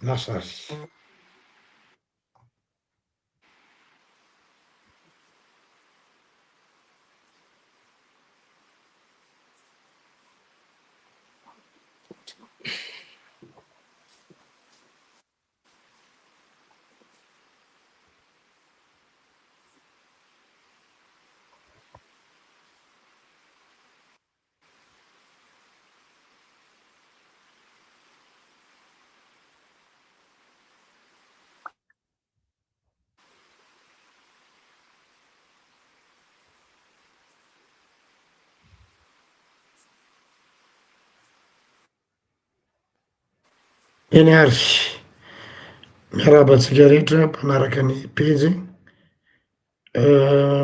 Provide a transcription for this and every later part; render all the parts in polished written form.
Lasa ary. Eny ary, miarahaba antsika rehetra mpanaraka ny pejy,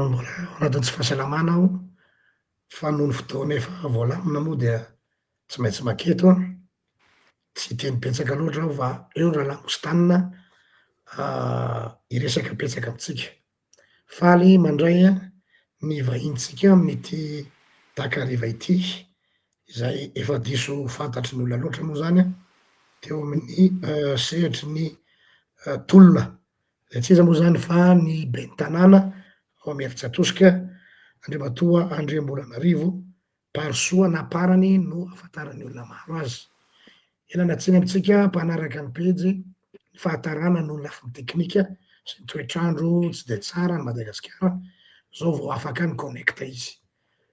mbola ao anatin'ny tsy fahasalamana aho fa noho ny fotoana efa voalamina moa dia tsy maintsy maketo an, tsy hiteny betsaka loatra aho fa eo ny rahalahy Mostana hiresaka betsaka amintsika. Faly mandray ny vahintsika amin'ity takariva ity, izay efa diso fantatry ny olona loatra moa zany an, teo amin'ny sehatry ny tolona, izay tsy iza moa zany fa ny ben'ny tanàna ao Imerintsiatosika, Andriamatoa Andriambolanarivo Parisoa na Parany no ahafantaran'ny olona maro azy. Ialana tsiny amintsika mpanaraka ny pejy, ny fahatarana noho ny lafiny teknika sy ny toetr'andro tsy dia tsara any Madagasikara, zao vao afaka ni connecte izy.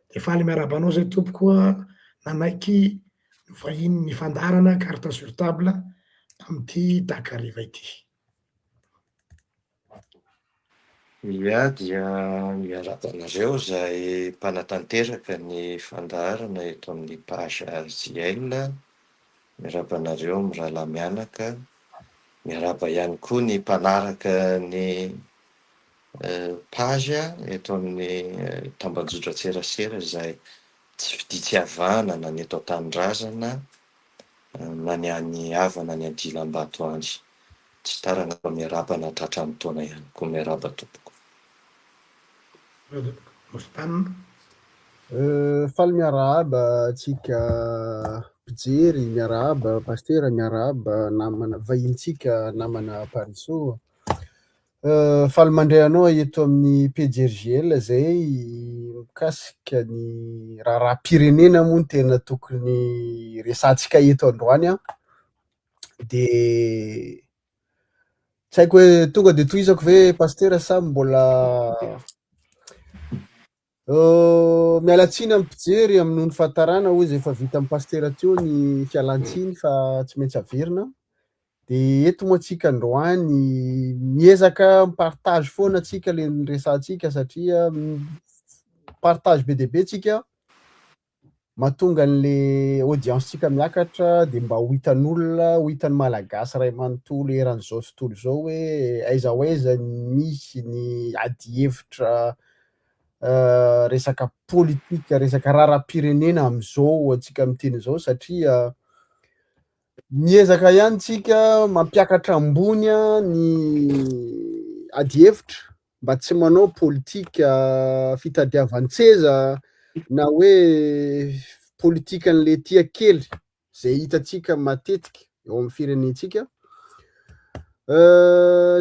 De faly miarahaba anao zay tompoko a, nanaiky ho vahinin'ny fandaharana carte sur table amin'ity takariva ity. Ia dia miarahaba anareo izay mpanatanteraka ny fandaharana eto amin'ny page RJL. Miarahaba anareo mirahalahy mianaka. Miarahaba ihany koa ny mpanaraka ny page eto amin'ny tambanjotran-tserasera izay tsy fidia tsy havahana na ny eto an-tanindrazana na ny any havana any Andilambato any. Tsy tara angamba miarahaba nahatratra ny taona ihany koa. Miarahaba tompoko. Faly miarahaba antsika mpijery, miarahaba Pasitera, miarahaba namana vahintsika namana Parisoa. Faly mandray anao eto amin'ny pejy RJL izay mikasika ny raharaham-pirenena moa no tena tokony resahantsika eto androany an. De tsy haiko hoe tonga de tohizako ve Pasitera sa mbola Miala tsiny amin'ny mpijery amin'ny noho ny fahatarana hoy izy efa vitan'ny Pasitera teo ny fialan-tsiny fa tsy maintsy averina. De eto moa tsika androany miezaka mi-partage foana tsika le niresahantsika satria mi-partage be dia be tsika mahatonga an'le audience-tsika miakatra de mba ho hitan'olona, ho hitan'ny Malagasy iray manontolo eran'izao tontolo izao hoe aiza ho aiza ny misy ny adihevitra resaka politika, resaka raharaham-pirenena amin'izao antsika miteny izao satria Miezaka ihany tsika mampiakatra ambony ny adihevitra mba tsy manao politika fitadiavan-tseza na hoe politikan'le tia kely zay hitantsika matetika eo amin'ny firenentsika.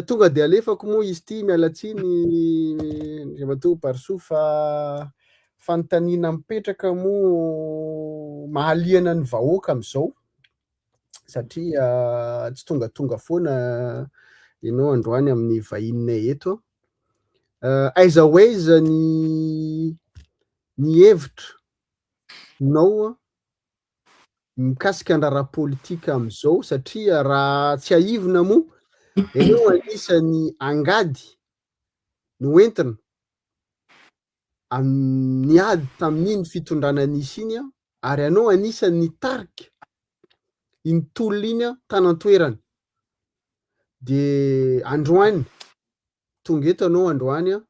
Tonga de alefako moa izy ity, miala tsiny Andriamatoa Barisoa fa fanontaniana mipetraka moa mahaliana ny vahoaka amin'izao satria tsy tongatonga foana ianao androany amin'ny vahininay eto. Aiza ho aiza ny ny hevitra nao mikasika ny raharaha politika amin'izao satria raha tsiahivina moa ianao anisan'ny angady noentina amin'ny ady tamin'iny fitondrana nisy iny ary ianao anisan'ny nitarika iny tolona iny tany an-toerana dia androany Tonga eto ianao androany an,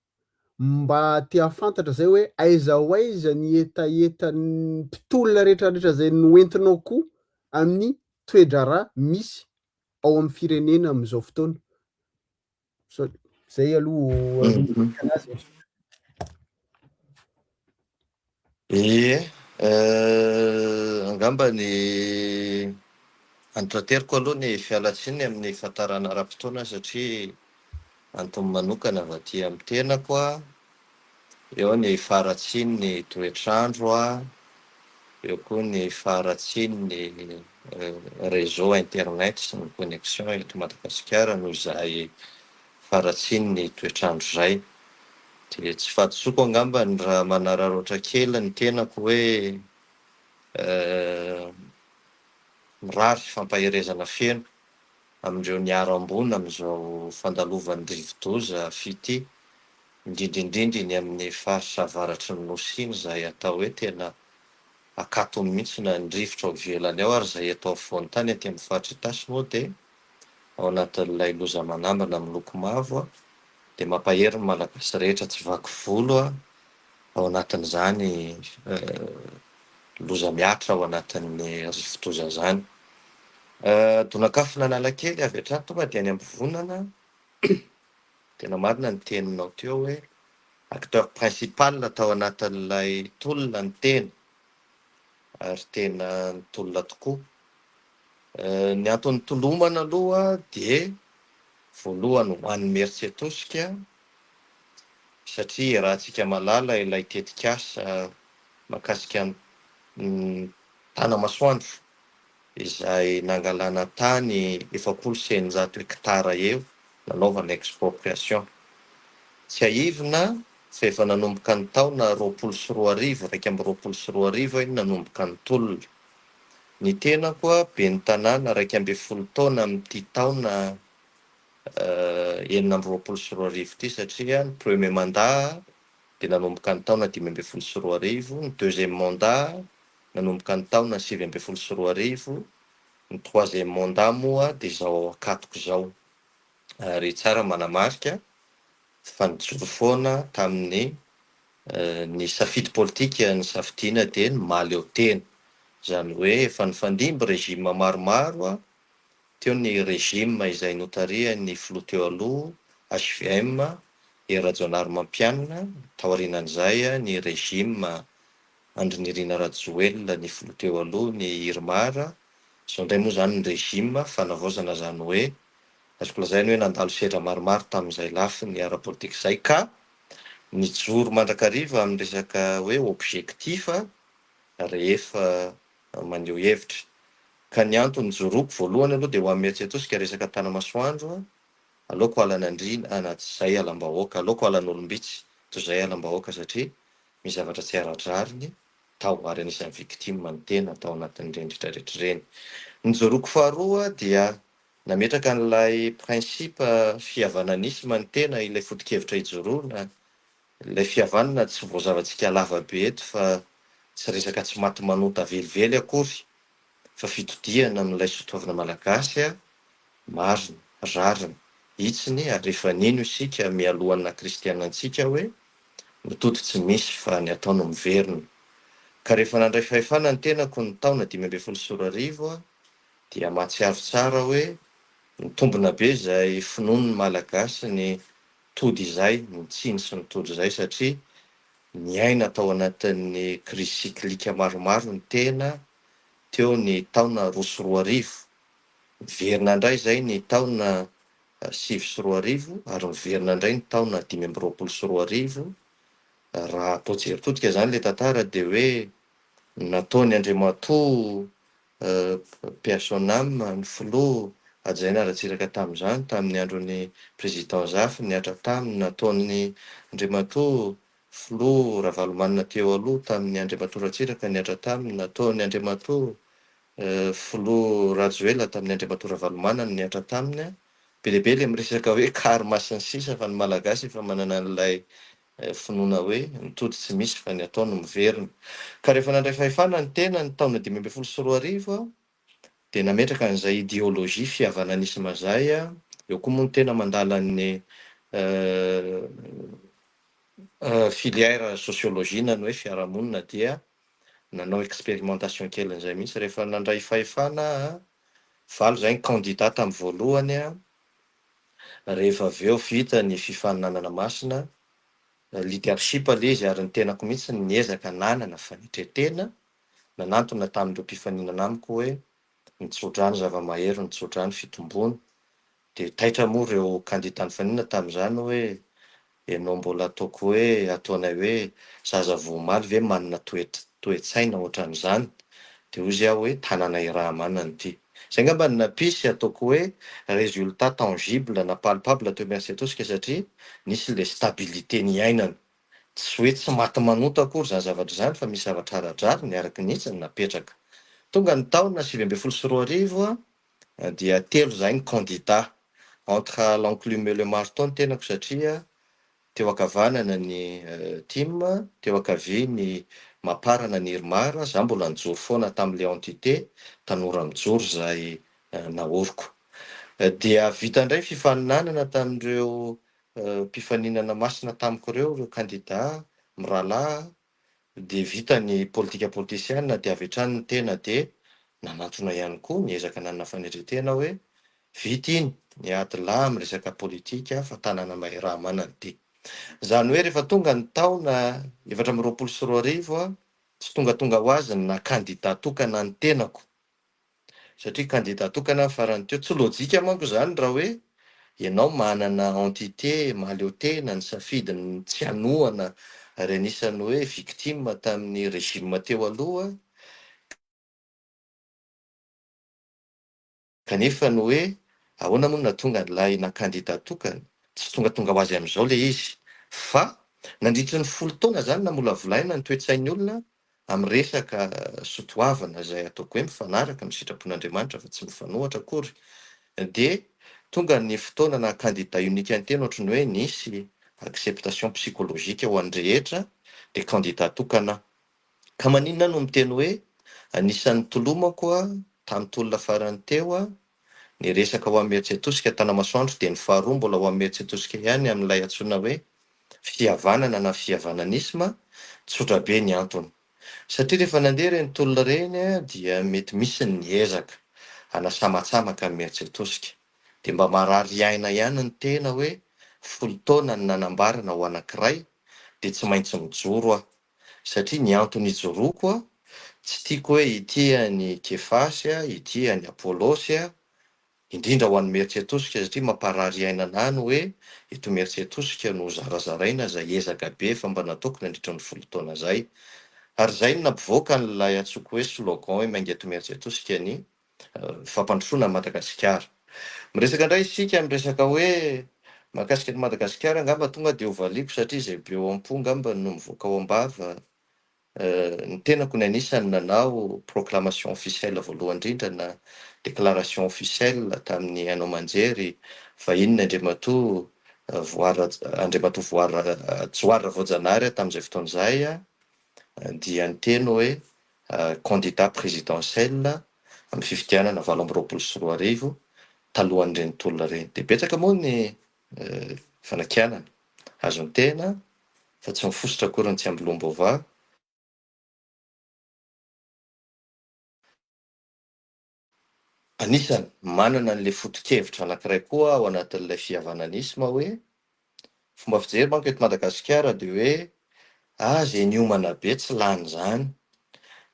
mba te hahafantatra zay hoe aiza ho aiza ny hetahetan'ny mpitolona rehetrarehetra zay noentinao koa amin'ny toe-draharaha misy ao amin'ny firenena amin'izao fotoana. Misaotra. Zay aloha anombohako anazy e. Ie, angamba ny. Antrateriko aloha ny fialantsiny amin'ny fahatarana ara-potoana satria antony manokana avy aty amin'ny tenako a, eo ny faharatsian'ny toetr'andro a, eo koa ny faharatsian'ny réseau internet sy ny connexion eto Madagasikara noho izay faharatsian'ny toetr'andro izay. Dia tsy fahadisoako angambany raha manararaotra kely ny tenako hoe Mirary fampaherezana feno amin'ireo niharam-boina amin'izao fandalovan'ny rivodoza Fytia, indrindra indrindra iny amin'ny faritra avaratry ny Nosy iny izay atao hoe tena akatony mihitsy na ny rivotra ao ivelany ao ary izay eto afovoan-tany aty amin'ny faritra Itasy moa dia ao anatin'ilay loza manambana miloko mavo dia mampahery ny Malagasy rehetra tsy vaky volo ao anatin'izany loza mihatra ao anatin'ny rivodoza izany. Donak'afon' Analakely avy hatrany tonga dia any Ambovonana. Tena marina ny teninao teo hoe acteur principal tao anatin'ilay tolona ny tena ary tena nitolona tokoa. Ny antony nitolomana aloha dia voalohany ho an'ny Imerintsiatosika satria iarahantsika mahalala ilay tetikasa mahakasika ny Tanamasoandro izay nangalana tany 640 hektara eo nanaovana expropriation. Tsiahivina fa efa nanomboka ny taona 2020, 2021 iny nanomboka ny tolona. Ny tenako ben'ny tanàna 11 taona amin'ity taona 2026 ity satria ny premier mandat dia nanomboka ny taona 2015, ny deuxième mandat nanomboka ny taona 2019, ny troisième mandat moa dia izao ao ankatoko izao. Ary tsara manamarika fa nijoro foana tamin'ny ny safidy politika nisafidiana dia ny mahaleo tena. Izany hoe efa nifandimby régime maromaro Teo ny régime izay notarihan'ny filoha teo aloha, hvm, Hery Rajaonarimampianina, taorianan'izay ny régime Andry Nirina Rajoelina, ny filoha teo aloha, ny Irmar, izao indray moa izany ny régime fanavaozana izany hoe azoko lazaina hoe nandalo sedra maromaro tamin'izay lafiny ara-politika izay ka nijoro mandrakariva amin'ny resaka hoe objectif rehefa maneho hevitra. Ka ny antony nijoroako voalohany aloha dia ho an'i Miatsiatosika resaka Tanamasoandro, aleoko halan'Andriana, na tsy izay halam-bahoaka, aleoko halan'olom-bitsy toy izay halam-bahoaka satria misy zavatra tsy ara-drariny tao ary anisan'ny victime ny tena tao anatin'ireny rehetra rehetra ireny. Ny nijoroako faharoa dia nametraka an'ilay principe fihavananisme ny tena, ilay foto-kevitra ijoroana, Ilay fihavanana tsy voazavantsika lava be eto fa tsy resaka tsy maty manota velively akory fa fitodihana amin'ilay soatoavina malagasy marina, rariny, hitsiny ary efa nino isika mialohan'ny naha kristiana antsika hoe ny tody tsy misy fa ny atao no miverina. Ka rehefa nandray fahefana ny tenako ny taona 2015 dia mahatsiaro tsara hoe nitombina be izay finoan'ny malagasy ny tody izay, ny tsiny sy ny tody izay satria niaina tao anatin'ny crise cyclique maromaro ny tena teo ny taona 2002, niverina indray izay ny taona 2009 ary niverina indray ny taona 2025, raha atao jery todika izany ilay tantara dia hoe nataon'i Andriamatoa Paix à son âme, ny filoha Hajaina Ratsiraka tamin'izany, tamin'ny andron'ny Président Zafy nihatra taminy, nataon'ny Andriamatoa Filoha Ravalomanana teo aloha tamin'ny Andriamatoa Ratsiraka nihatra taminy, nataon'ny Andriamatoa Filoha Rajoelina tamin'ny Andriamatoa Ravalomanana nihatra taminy. Be dia be ilay miresaka hoe karma sy ny sisa fa ny Malagasy efa manana an'ilay finoana hoe ny tody tsy misy fa ny atao no miverina. Ka rehefa nandray fahefana ny tena ny taona 2015 aho dia nametraka an'izay ideologie fihavananisme izay, eo koa moa ny tena mandala ny filière sociologie na ny hoe fiarahamonina dia nanao expérimentation kely an'izay mihitsy. Rehefa nandray fahefana aho, valo izay ny candidat tamin'ny voalohany, Rehefa avy eo vita ny fifaninanana masina, leadership ilay izy ary ny tenako mihitsy no niezaka nanana fanetren-tena, nanantona tamin'ireo mpifaninana amiko hoe Nitsodrano zava-mahery, nitsodrano fitomboana. Dia taitra moa ireo kandida nifaninana tamin'izany hoe ianao mbola ataoko hoe ataonay hoe zaza vao omaly ve manana toe-tsaina ohatran'izany? Dia hoy aho hoe tanàna iraha-manana ity. Izay angamba no nampisy ataoko hoe résultat tangible na palpable teo Imerintsiatosika satria nisy ilay stabilité niainana. Tsy hoe tsy maty manota akory izany zavatra izany fa misy zavatra ara-drariny araka ny hitsiny napetraka. Tonga ny taona 2019 dia telo izahay ny kandida. Entre l'enclume et le marteau ny tenako satria teo ankavanana ny tim, teo ankavia ny Mapar na ny Irmar, za mbola nijoro foana tamin'ilay entité Tanora Mijoro izay naoriko. Dia vita indray ny fifaninanana tamin'ireo mpifaninana masina tamiko ireo, ireo kandida mirahalahy dia vita ny politika politisiana dia avy hatrany ny tena dia nanantona ihany koa niezaka nanana fanetren-tena hoe vita iny ny ady lahy amin'ny resaka politika fa tanàna maheramanana ity. Izany hoe rehefa tonga ny taona 2024 tsy tongatonga ho azy ny naha kandida tokana ny tenako Satria kandida tokana ny farany teo. Tsy lojika manko izany raha hoe ianao manana entité mahaleo tena, nisafidy ny tsy hanohana ary anisan'ny hoe victime tamin'ny régime teo aloha, kanefa ny hoe ahoana moa no nahatonga an'ilay na kandida tokana? Tsy tongatonga ho azy amin'izao ilay izy fa nandritry ny 10 taona izany namolavolaina ny toe-tsain'ny olona Amin'ny resaka sotoavina izay ataoko hoe mifanaraka amin'ny sitrapon'Andriamanitra fa tsy mifanohatra akory dia tonga ny fotoana naha candidat unique ny tena ohatry ny hoe nisy acceptation psychologique ho an'ny rehetra dia candidat tokana aho. Ka maninona aho no miteny hoe anisan'ny nitolomako aho tamin'ny tolona farany teo aho ny resaka ho an'i Imerintsiatosika Tanamasoandro dia ny faharoa mbola ho an'i Imerintsiatosika ihany amin'ilay antsoina hoe fihavanana na fihavananisma, tsotra be ny antony. Satria rehefa nandeha ireny tolona ireny dia mety misy ny ezaka hanasamatsamaka an'i Imerintsiatosika. Dia mba marary aina ihany ny tena hoe 10 taona ny nanambarana ho anankiray dia tsy maintsy mijoro aho. Satria ny antony ijoroako tsy tiako hoe ity an'i Kefasy, ity an'i Apolosy, indrindra ho an'i Imerintsiatosika satria mamparary aina anah ny hoe eto Imerintsiatosika no zarazaraina izay ezaka be efa mba nataoko nandritra ny 10 taona izay. Ary izay no nampivoaka an'ilay antsoiko hoe slogan hoe miainga eto Imerintsiatosika ny fampandrosoana an'i Madagasikara. Miresaka indray isika amin'ny resaka hoe mahakasika an'i Madagasikara angamba tonga dia hovaliako satria izay be ao am-po angamba no mivoaka ao am-bava. Ny tenako ny anisan'ny nanao proclamation officielle voalohany indrindra na déclaration officielle tamin'ny haino aman-jery vahiny Andriamatoa Voara Andriamatoa Voara Johary Ravoajanahary tamin'izay fotoana izay dia niteny hoe candidat présidentiel amin'ny fifidianana 2028 talohan'ireny tolona ireny. Dia betsaka moa ny fanakianana azon'ny tena fa tsy mifositra akory ny tsy ambiloham-baovao. Anisany manana an'ilay foto-kevitra anankiray koa ao anatin'ilay fihavananisma hoe, fomba fijery manko eto Madagasikara dia hoe ah izay niomana be tsy lany izany,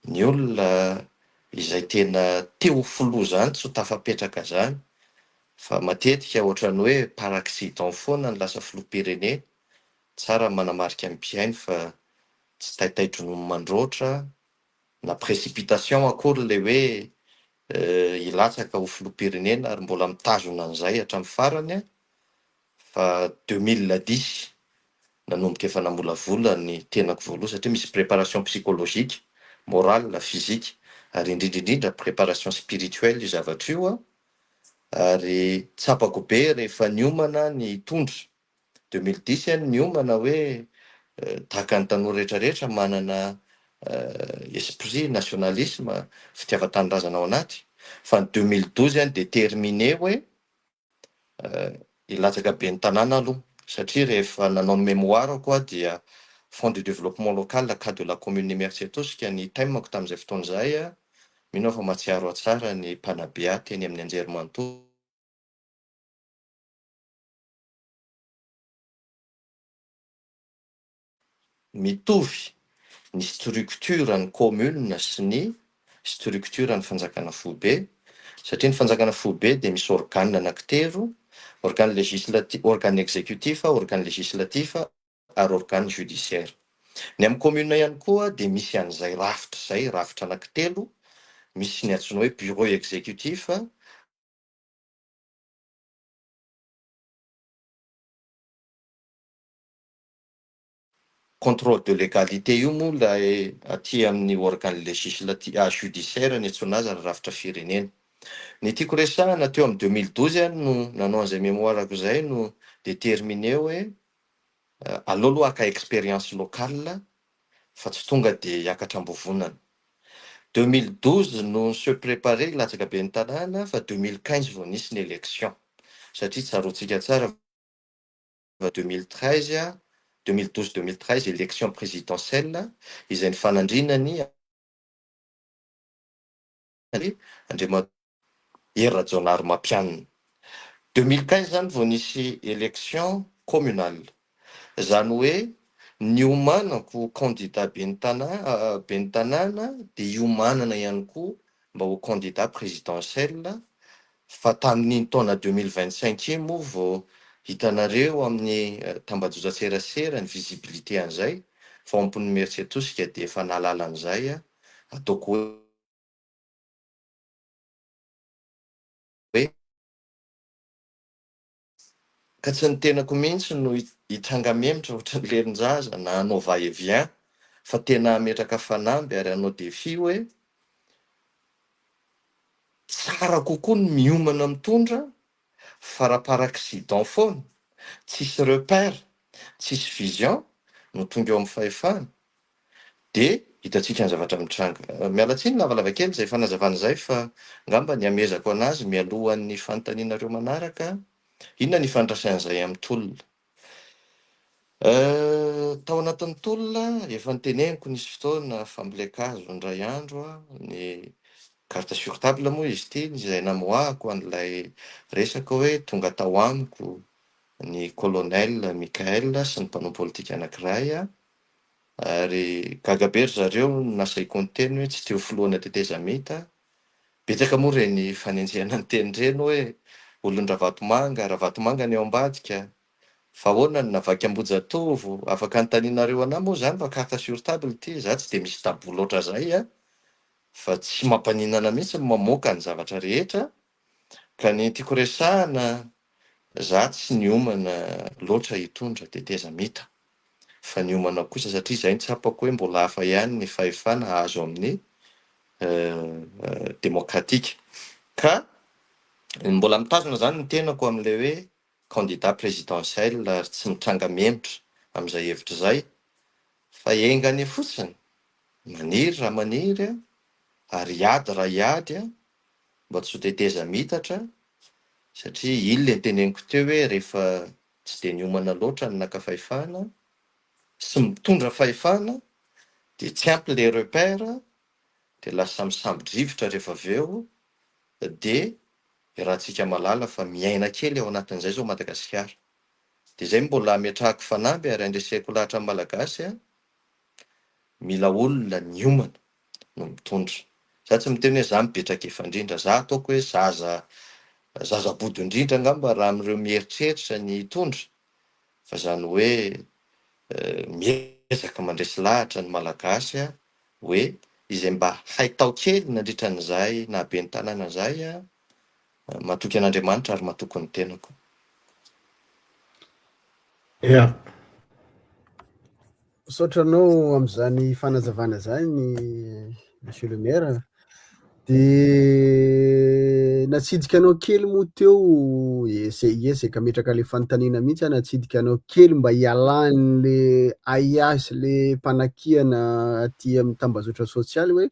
ny olona izay tena te ho filoha izany tsy ho tafapetraka izany fa matetika ohatran'ny hoe par accident foana no lasa filoham-pirenena, tsara ny manamarika ny mpihaino fa tsy taitaidronono mandroatra na précipitation akory ilay hoe hilatsaka ho filoham-pirenena ary mbola mitazona an'izay hatramin'ny farany fa 2010 nanomboka efa namolavola ny tenako voaloha satria misy préparation psychologique, morale, physique ary indrindra indrindra préparation spirituelle io zavatra io ary tsapako be rehefa niomana ny hitondra 2010 aho niomana hoe tahaka ny tanora rehetra rehetra manana esprit nationalisme, fitiavan-tanindrazana ao anaty, fa ny 2012 aho ni-determiner hoe hilatsaka ben'ny tanàna aloha satria rehefa nanao ny mémoire-ko aho dia Fonds de développement local cas de la commune Imerintsiatosika ny thème-ko tamin'izay fotoana izay, mino aho fa mahatsiaro ahy tsara ny mpanabe ahy teny amin'ny anjerimanontolo. Mitovy ny structure ny commune sy ny structure ny fanjakana foibe. Satria ny fanjakana foibe dia misy organe anankitelo, organe législatif, organe exécutif, organe législatif ary organe judiciaire. Ny amin'ny commune ihany koa dia misy an'izay rafitra izay, rafitra anankitelo, misy ny antsoina hoe bureau exécutif, Contrôle de légalité io moa ilay aty amin'ny organe législatif, judiciaire ny antsoina azy ary rafitra firenena. Ny tiako resahana teo amin'ny 2012 aho no nanao an'izay mémoire-ko izay no déterminer hoe aleo aloha haka expérience locale fa tsy tonga dia hiakatra am-bovonana. 2012 no ni-se préparer hilatsaka ben'ny tanàna fa 2015 vao nisy ny élection satria tsaroantsika tsara fa 2013, 2012, 2013 élection présidentielle izay nifanandrinany Andriamatoa Hery Rajaonarimampianina. 2015 izany vao nisy élection communale. Izany hoe niomanako ho candidat ben'ny tanà, ben'ny tanàna dia hiomanana ihany koa mba ho candidat présidentiel fa tamin'iny taona 2025 iny moa vao hitanareo amin'ny tambajotran-tserasera ny visibilité an'izay fa ao Amponimeritsiatosika dia efa nahalala an'izay ataoko hoe ka tsy ny tenako mihitsy no hitranga memitra ohatran'ny lerin-jaza na hanao va et vient fa tena hametraka fanamby ary hanao défi hoe tsara kokoa ny miomana mitondra fa raha par accident foana, tsisy repère, tsisy vision no tonga eo amin'ny fahefana dia hitantsika ny zavatra mitranga. Miala tsiny lavalava kely izay fanazavana izay fa angamba ny hamehezako anazy mialohan'ny fanontanianareo manaraka, inona ny ifandraisan'izay amin'ny tolona? Tao anatin'ny tolona, efa noteneniko nisy fotoana fambolen-kazo indray andro ny carte sur table moa izy ity izay namoahako an'ilay resaka hoe tonga tao amiko ny colonel Mickaël sy ny mpanao politika anankiray ary gaga be ry zareo nasaiko niteny hoe tsy te ho filohana tetezamita. Betsaka moa ireny fanenjehana ny teny ireny hoe olon-dRavatomanga, Ravatomanga ny ao ambadika. Fa ahoana no navaky Ambohijatovo? Afaka anontanianareo anah moa zany fa carte sur table ity, za tsy dia misy tabou loatra zay a, fa tsy mampaninana mihitsy ny mamoaka ny zavatra rehetra, ka ny tiako resahana za tsy niomana loatra hitondra tetezamita, fa niomana kosa satria zay no tsapako hoe mbola hafa ihany ny fahefana azo amin'ny demokratika, ka mbola mitazona zany ny tenako amin'ilay hoe candidat présidentiel ary tsy mitranga mihemotra amin'izay hevitra izay fa enga anie fotsiny, maniry raha maniry ary hiady raha hiady mba tsy ho teteza-mitatra satria iny ilay noteneniko teo hoe rehefa tsy dia niomana loatra ny naka fahefana sy mitondra fahefana dia tsy ampy ilay repère dia lasa misambo-drivotra rehefa avy eo dia Iarahantsika mahalala fa miaina kely ao anatin'izay izao Madagasikara. Dia izay no mbola ametrahako fanamby ary andreseko lahatra ny Malagasy a! Mila olona niomana no mitondra. Za tsy miteny hoe za mibetraka efa indrindra, za ataoko hoe zaza zaza bodo indrindra angamba raha amin'ireo mieritreritra ny hitondra fa izany hoe miezaka mandresy lahatra ny Malagasy hoe izay mba haitao kely nandritra an'izay naha ben'ny tanàna izay aho, matoky an'Andriamanitra ary matoky ny tenako. Ya. Misaotra anao amin'izany fanazavana izany Monsieur le maire. De natsidika anao kely moa teo, hiezaka hametraka le fanontaniana mihitsy aho, natsidika anao kely mba hialan'le ahiahy sy le mpanakiana aty amin'ny tambazotra sosialy hoe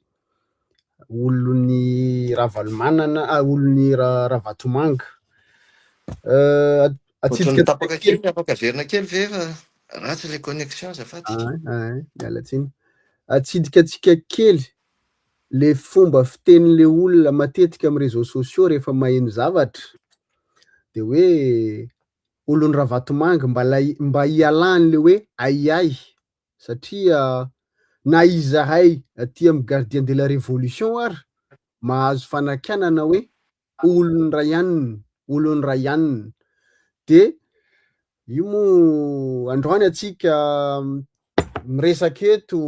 olon'ny Ravalomanana, olon'ny Ravatomanga. Ohatran'ny tapaka kely, afaka averina kely ve fa ratsy le connexion azafady. Ay, miala tsiny. Atsidika antsika kely le fomba fitenin'le olona matetika amin'ny réseaux sociaux rehefa maheno zavatra de hoe olon'i Ravatomanga mba lay mba hialan'le hoe ahiahy satria na izahay aty amin'ny gardien de la révolution ary mahazo fanakianana hoe. Olon'ny Raianina, olon'ny Raianina. De io moa androany antsika miresaka eto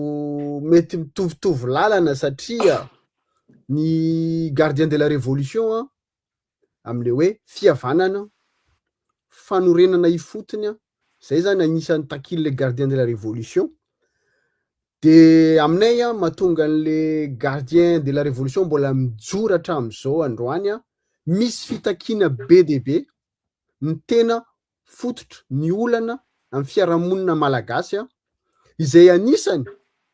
mety mitovitovy lalana satria ny gardien de la révolution a am'le hoe fihavanana, fanorenana ifotony a, zay zany anisan'ny takin'le gardien de la révolution. De aminay a mahatonga an'le gardien de la révolution mbola mijoro hatram'izao androany a, misy fitakiana be de be ny tena fototra ny olana amy fiarahamonina malagasy a, izay anisany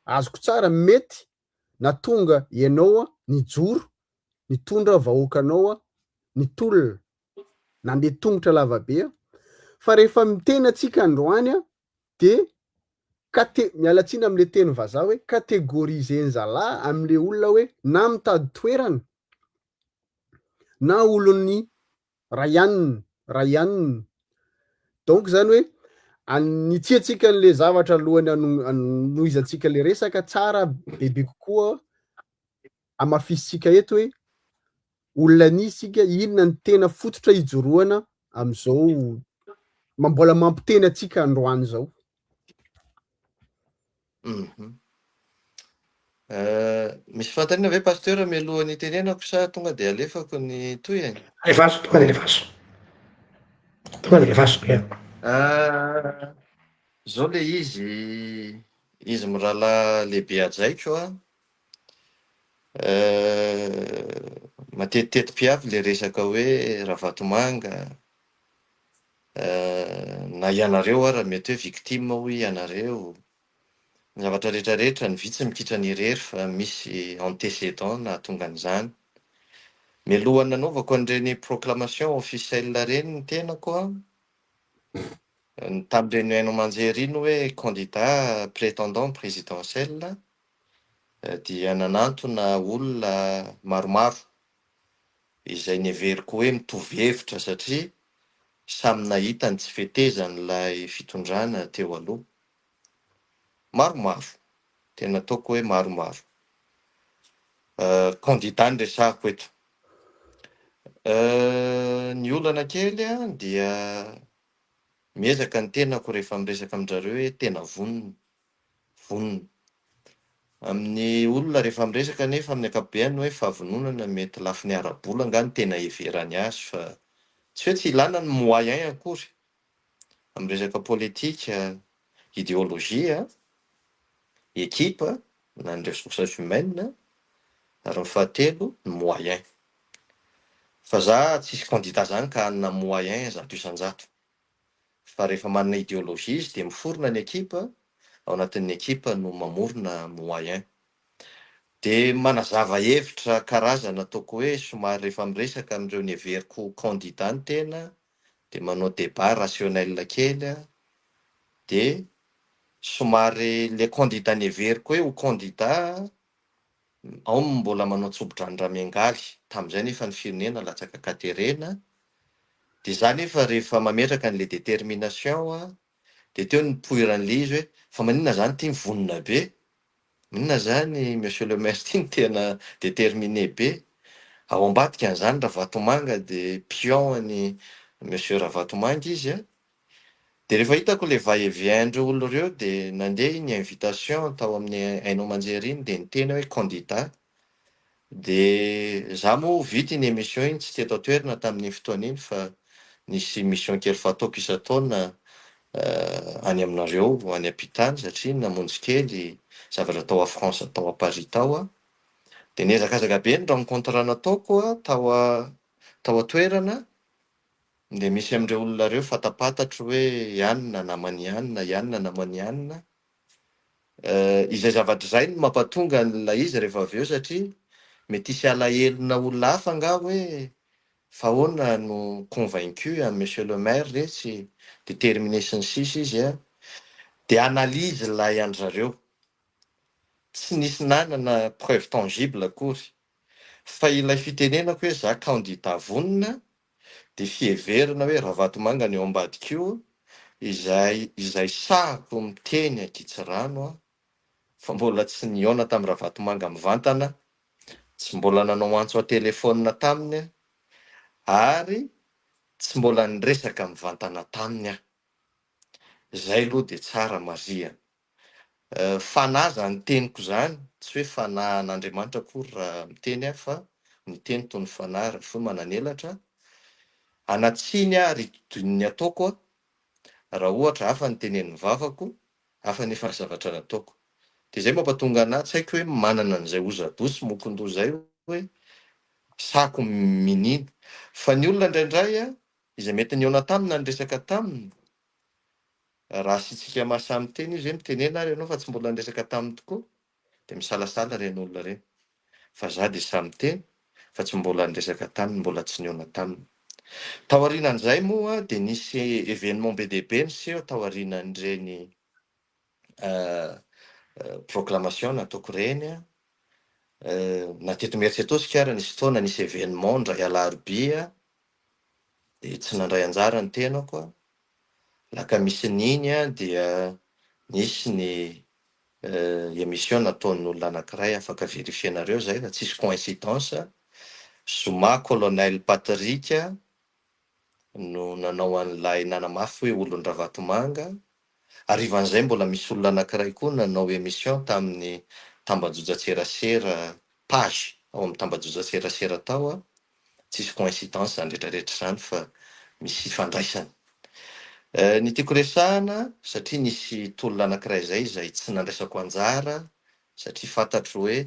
azoko tsara mety natonga ianao a nijoro nitondra vahoakanao a nitolona nandeha tongotra lavabe a. Fa rehefa miteny atsika androany a de kate- miala tsiny am'le teny vazaha hoe catégoriser-ny zalahy am'le olona hoe na mitady toerana na olon'ny Raianina, Raianina. Donc zany hoe anitsiatsika an'le zavatra alohany anohizantsika le resaka tsara bebe kokoa amafisitsika eto hoe olona anisika inona ny tena fototra ijoroana am'izao mbola mampiteny atsika androany zao. Misy fanontaniana ve, pasteur, mialohan'ny itenenako sa tonga de alefako ny tohiny? Alefaso, tonga de alefaso. Tonga de alefaso, ia. Zao le izy, izy mirahalahy lehibe hajaiko a, matetitety mpiavy le resaka hoe Ravatomanga, na ianareo ara mety hoe victime hoy ianareo. Ny zavatra rehetrarehetra, ny vitsy mikitrana irery fa misy antécédent nahatonga an'izany. Mialohan'ny nanaovako an'ireny proclamation officielle reny ny tenako a, tamin'ireny haino aman-jery iny hoe candidat prétendant présidentiel, dia nanantona olona maromaro izay neveriko hoe mitovy hevitra satria samy nahita ny tsy fetezan'ilay fitondrana teo aloha. Maromaro, tena ataoko hoe maromaro. Candidat no resahako eto. Ny olana kely a dia miezaka ny tenako rehefa miresaka amin-drareo hoe tena vonona, vonona. Amin'ny olona rehefa miresaka nefa amin'ny ankapobeny hoe fahavononana mety lafiny ara-bola angaha no tena iheverany azy fa tsy hoe tsy ilana ny moyen akory amin'ny resaka politika, idéologie, équipe na ny ressources humaines ary ny fahatelo ny moyen. Fa za tsisy candidat zany ka hanana moyen 100%. Fa rehefa manana idéologie izy de miforona ny équipe, ao anatin'ny équipe no mamorona moyen. De manazava hevitra karazana ataoko hoe somary rehefa miresaka amin'ireo neveriko candidat ny tena de manao débat rationnel kely a, de somary le candidat neveriko hoe ho candidat ao mbola manao tsobo-drano Ramiangaly, tamin'izay nefa ny firenena latsaka katerena. De za nefa rehefa mametraka an'le détermination a, de teo ny nipoiran'le izy hoe fa maninona zany ty mivonona be? Inona zany monsieur le maire ty no tena déterminé be? Ao ambadika an'izany Ravatomanga de pion any monsieur Ravatomanga izy a. De rehefa hitako le va et vient ndreo olona ireo de nandeha iny invitation tao amin'ny haino aman-jery iny de niteny hoe candidat. De za moa vita iny émission iny, tsy teto an-toerana tamin'iny fotoana iny fa nisy mission kely fataoko isan-taona any aminareo any ampitany satria namonjy kely zavatra tao a France, tao a Paris tao a. De niezakazaka be ny rencontre nataoko a tao an-toerana, de misy amin'ireo olona ireo fantapantatro hoe ianona namany ianona, ianona namany ianona. Izay zavatra izay no mampatonga an'ilay izy rehefa avy eo satria mety hisy alahelona olona hafa angaha hoe fa ahoana no convaincu an'i monsieur le maire retsy, déterminé sy ny sisa izy a. De analyse ilay an-dry zareo. Tsy nisy nanana preuve tangible akory. Fa ilay fitenenako hoe za candidat vonona de fiheverana hoe Ravatomanga ny eo ambadika io izay sahako miteny ankitsirano a, fa mbola tsy nihaona tamin'ny Ravatomanga mivantana, tsy mbola nanao antso an-telefônina taminy. Ary tsy mbola niresaka mivantana taminy aho. Izay aloha dia tsara marihana. Fanahy izany teniko izany, tsy hoe fanahin'Andriamanitra akory raha miteny aho fa miteny toy ny fanahy ary ny fo manan'elatra. Anatsiny aho ary itodino ny ataoko aho, raha ohatra hafa ny tenenin'ny vavako, hafa anefa ny zavatra nataoko. Dia izay mampatonga anah, tsy haiko hoe manana an'izay hoza-doha sy mokon-doha izay hoe sako miniana. Fa ny olona indraindray izay mety nihaona taminy na niresaka taminy, Raha asiantsika mahasahy miteny izy hoe mitenena ary ianao fa tsy mbola niresaka taminy tokoa dia misalasala ireny olona ireny. Fa za dia sahy miteny fa tsy mbola niresaka taminy, mbola tsy nihaona taminy. Taorianan'izay moa dia nisy événement be dia be niseho taorianan'ireny proclamation nataoko ireny. Na teto Imerintsiatosika ary nisy fotoana nisy événement indray alarobia dia tsy nandray anjara ny tenako. Lakamisin'iny dia nisy ny émission nataon'olona anankiray afaka verifier-nareo izay fa tsisy coïncidence, zoma colonel Patrick no nanao an'ilay nanamafy hoe olon-dRavatomanga, harivan'izay mbola misy olona anankiray koa nanao émission tamin'ny tambajojan-tserasera page ao amin'ny tambajojan-tserasera tao Tsisy coïncidence izany rehetra rehetra izany fa misy ifandraisany. Ny tiako resahana satria nisy tolona anankiray izay izay tsy nandraisako anjara satria fantatro hoe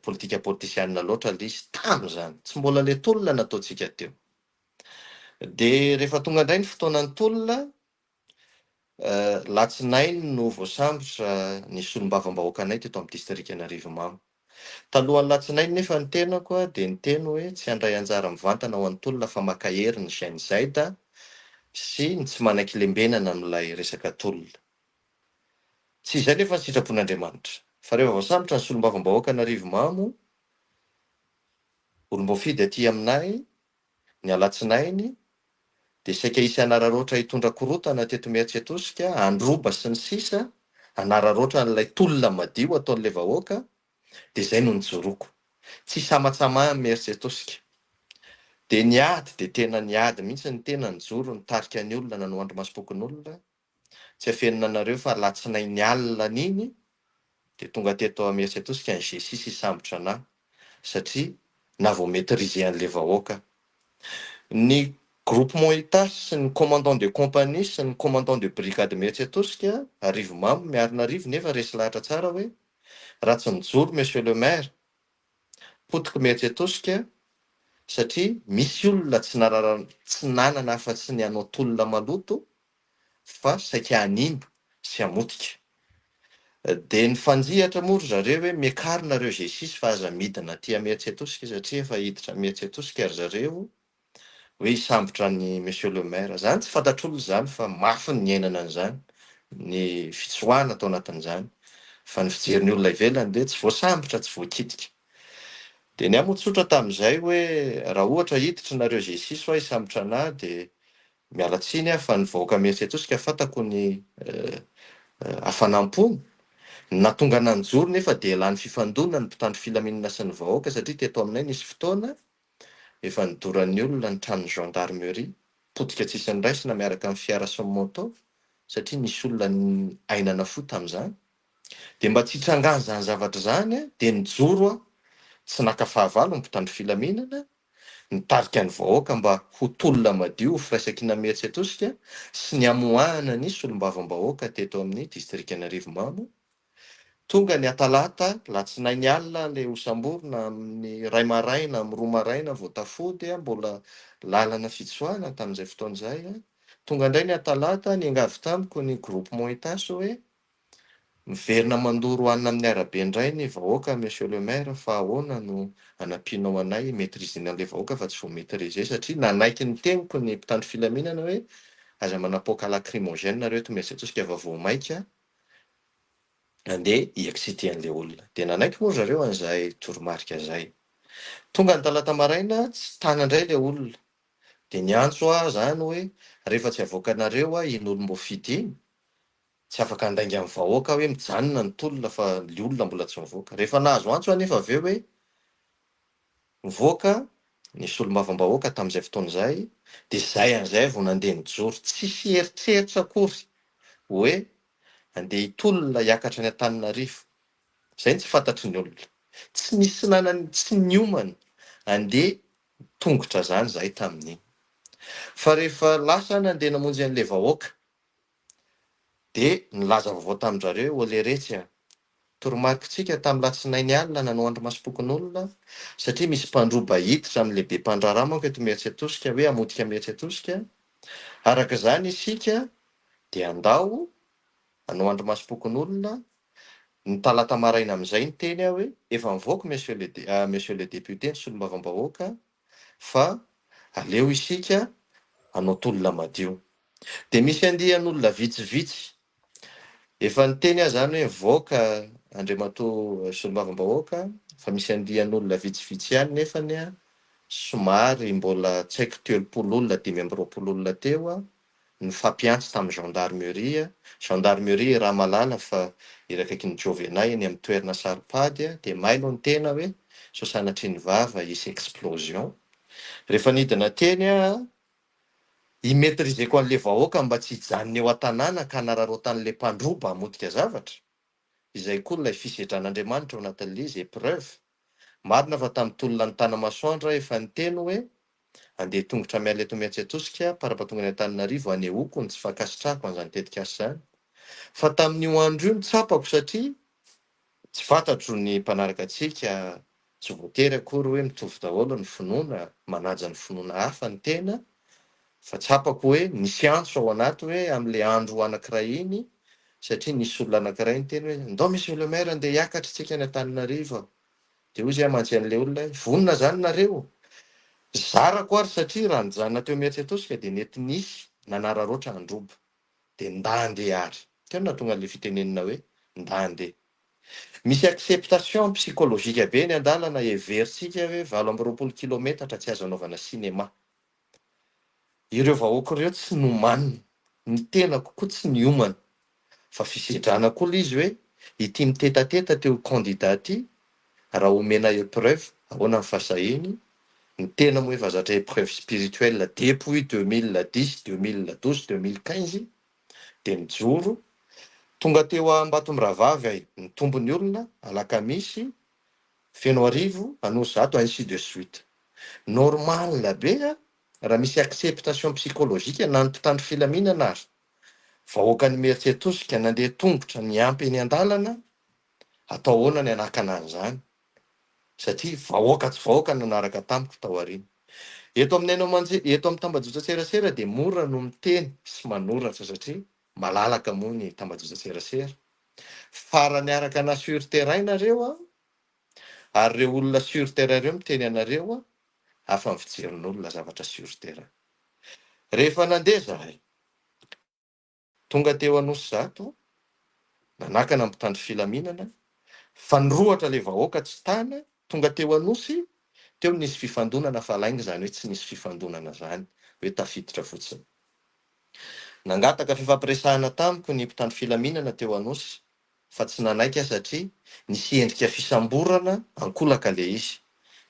politika politisianina loatra ilay izy tamin'izany. Tsy mbola ilay tolona nataontsika teo. Dia rehefa tonga indray ny fotoanan'ny tolona, Latsinainy no voasambotra ny solombavambahoakanay teto amin'ny distrikan'Arivonimamo. Talohan'ny latsinainy nefa ny tenako dia niteny hoe tsy handray anjara mivantana ao an-tolona fa mankahery ny Gen Z sy ny tsy manaiky lembenana amin'ilay resaka tolona. Tsy izay nefa ny sitrapon'Andriamanitra. Fa rehefa voasambotra ny solombavambahoakan'Arivonimamo, olom-boafidy aty aminay, Ny alatsinainy dia saika hisy hanararaotra hitondra korotana teto Imerintsiatosika, handroba sy ny sisa, hanararaotra an'ilay tolona madio ataon'ilay vahoaka, dia izay no nijoroako. Tsy hisamatsamaha Imerintsiatosika. Dia niady, dia tena niady mihitsy ny tena, nijoro, nitarika ny olona, nanao andrimasom-pokonolona, Tsy afenina anareo fa alatsinainy alina an'iny dia tonga teto Imerintsiatosika ny G six hisambotra anah satria na vao maitriser an'ilay vahoaka. Ny groupement Itasy sy ny commandant de compagnie sy ny commandant de brigade Imerintsiatosika, Arivomamo, Miarinarivo nefa resy lahatra tsara hoe raha tsy mijoro Monsieur le maire, potiky Imerintsiatosika satria misy olona tsy narara tsy nanana afa-tsy ny hanao tolona maloto fa saika hanimba sy hamotika. Dia nifanjihatra moa ry zareo hoe miakaro nareo G six fa aza midina aty Imerintsiatosika satria efa hiditra Imerintsiatosika ry zareo hoe hisambotra an'i Monsieur le Maire. Izany tsy fantatr'olona izany fa mafy ny niainana an'izany, ny fitsoahana tao anatin'izany. Fa ny fijerin'ny olona ivelany dia tsy voasambotra, tsy voakitika. Dia ny ahy moa tsotra tamin'izay hoe raha ohatra hiditra nareo G six hoa hisambotra anah dia Miala tsiny aho fa ny vahoaka Imerintsiatosika fantako ny hafanam-pony. Ny nahatonga anah nijoro nefa dia lany fifandonana ny mpitandro filaminana sy ny vahoaka satria teto aminay nisy fotoana efa nidoran'ny olona ny tranon'ny gendarmerie, potika tsisy niraisina miaraka amin'ny fiara sy ny moto satria nisy olona aina nafoy tamin'izany. Dia mba tsy hitrangan'izany zavatra izany dia nijoro aho, tsy naka fahavalo ny mpitandro filaminana, nitarika ny vahoaka mba ho tolona madio ho firaisankina Imerintsiatosika sy ny hamoahana ny solombavambahoaka teto amin'ny distrikan'Arivonimamo. Tonga ny atalata, latsinainy alina ilay hosamborina amin'ny iray maraina, amin'ny roa maraina vao tafody, mbola lalana fitsoahana tamin'izay fotoana izay. Tonga indray ny atalata, niangavy tamiko ny groupement Itasy hoe Miverina mandoro hanina amin'ny arabe indray ny vahoaka Monsieur le maire fa ahoana no anampianao anay hi-maitriser-na an'ilay vahoaka fa tsy vao maitriser satria nanaiky ny teniko ny mpitandro filaminana hoe aza manapoaka lacrymogène nareo eto Imerintsiatosika fa vao maika andeha hi-exciter an'ilay olona. Dia nanaiky moa ry zareo an'izay toromarika izay. Tonga ny talata maraina tsy tana indray ilay olona dia niantso aho izany hoe rehefa tsy avoakanareo aho iny olom-boafidy iny Tsy afaka handainga amin'ny vahoaka hoe mijanona ny tolona fa ny olona mbola tsy mivoaka. Rehefa nahazo antso aho anefa avy eo hoe mivoaka ny solombavambahoaka tamin'izay fotoana izay, dia izay an'izay vao nandeha nijoro, tsisy eritreritra akory hoe andeha hitolona hiakatra any Antananarivo. Izay no tsy fantatry ny olona. Tsy nisy nanan, tsy niomana andeha tongotra izany izahay tamin'iny. Fa rehefa lasa aho nandeha namonjy an'ilay vahoaka, dia nilaza vaovao tamin-drareo hoe, Oleretsy a! Toromarikitsika tamin'ny latsinainy alina nanao andrimasom-pokonolona satria misy mpandroba hiditra amin'ny lehibe mpandraharaha manko eto Imerintsiatosika hoe hamotika Imerintsiatosika. Araka izany isika dia andao hanao andrimasom-pokonolona. Ny talata maraina amin'izay niteny aho hoe efa mivoaka monsieur le monsieur le député ny solombavambahoaka fa aleo isika hanao tolona madio. Dia misy andian'olona vitsivitsy Efa niteny aho izany hoe mivoaka Andriamatoa Solombavambahoaka fa misy andian'olona vitsivitsy ihany nefany somary mbola tsy haiko 30 olona 25 olona teo nifampiantso tamin'ny gendarmerie, gendarmerie Ramalala fa ery akaikin'ny Jovena eny amin'ny toerana saropady dia mailo ny tena hoe sao sanatria ny vava hisy explosion. Rehefa nidina teny aho Hi-maitriseko an'le vahoaka mba tsy hijanona eo an-tanàna ka hanararaotan'le mpandroba hamotika zavatra? Izay koa ilay fisedran'Andriamanitra ao anatin'le izy, épreuve. Marina fa tamin'ny tolona ny Tanamasoandro aho efa niteny hoe andeha tongotra miala eto Miatsiatosika parapatonga any Antananarivo hanehoako ny tsy fankasitrahako an'izany tetikasa izany. Fa tamin'io andro io no tsapako satria Tsy fantatro ny mpanaraka antsika, tsy voatery akory hoe mitovy daholo ny finoana, manaja ny finoana hafa ny tena, fa tsapako hoe nisy antso ao anaty hoe amin'ilay andro anankiray iny, satria nisy olona anankiray niteny hoe ndao monsieur le maire andeha hiakatra isika any Antananarivo a! Dia hoy izy mantsy an'ilay olona hoe vonona izany nareo? Zarako ary satria raha nijanona teo Imerintsiatosika dia nety nisy nanararaotra handroba. Dia ndà andeha ary. Teo no nahatonga an'ilay fitenenana hoe ndà andeha. Misy acceptation psychologique be eny an-dalana, heverintsika hoe 28 kilometatra tsy azo anaovana cinéma. Ireo vahoaka ireo tsy nomanina, ny tenako koa tsy niomana. Fa fisedrana koa ilay izy hoe ity mitetateta te ho candidat ity, raha omena épreuve, ahoana ny fahasahiany, ny tena moa efa zatra épreuve spirituelle depuis 2010, 2012, 2015 dia nijoro, tonga teo Ambatomirahavavy aho, nitombo ny olona, Alakamisy, Fenoarivo, Anosizato, ainsi de suite. Normal be raha misy acceptation psychologique na ny mpitandro filaminana ary. Vahoakan'Imerintsiatosika nandeha tongotra niampy eny an-dalana, atao ahoana ny hanakana an'izany? Satria vahoaka tsy vahoaka no nanaraka tamiko tao aoriana. Eto amin'ny haino aman-jery, eto amin'ny tambajotran-tserasera dia mora no miteny sy manoratra satria malalaka moa ny tambajotran-tserasera. Fa raha niaraka na sur terrain nareo an, ary ireo olona sur terrain ireo miteny anareo an, hafa ny fijerin'olona zavatra sur terrain. Rehefa nandeha zahay, tonga teo Anosizato, nanakana ny mpitandro filaminana, fa nirohotra ilay vahoaka tsy tana, tonga teo Anosy, teo no nisy fifandonana fa lainga izany hoe tsy nisy fifandonana izany, hoe tafiditra fotsiny. Nangataka fifampiresahana tamiko ny mpitandro filaminana teo Anosy, fa tsy nanaiky aho satria nisy endrika fisamborana ankolaka le izy,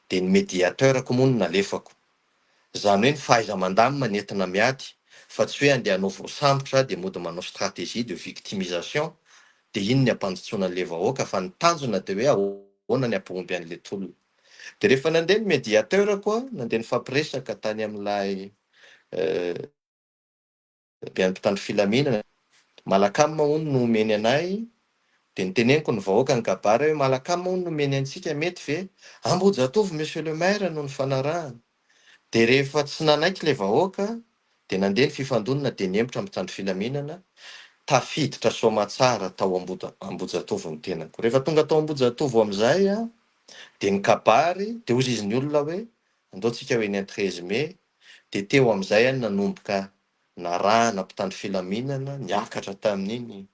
dia ny mediateur-ko moa no nalefako. Izany hoe ny fahaiza-mandamina ny entina miady fa tsy hoe andeha hanao voasambotra dia mody manao stratégie de victimisation dia iny ny hampandotsoana an'le vahoaka fa ny tanjona dia hoe ahoana ny hampahomby an'le tolona. Dia rehefa nandeha ny mediateur-ko aho, nandeha nifampiresaka tany amin'ilay Be an'ny mpitandro filaminana. Malacam hono no omeny anay, dia noteneniko ny vahoaka nikabary hoe Malacam hono no omeny antsika, mety ve? Ambohijatovo Monsieur le Maire no nifanarahana. Dia rehefa tsy nanaiky ilay vahoaka dia nandeha ny fifandonana dia nihemotra ny mpitandro filaminana, tafiditra soamatsara tao Ambohijatovo ny tenako. Rehefa tonga tao Ambohijatovo amin'izay aho dia nikabary, dia hozy izy ny olona hoe andao tsika ho eny an 13 mai, Dia teo amin'izay aho nanomboka narahana mpitandro filaminana, niakatra tamin'iny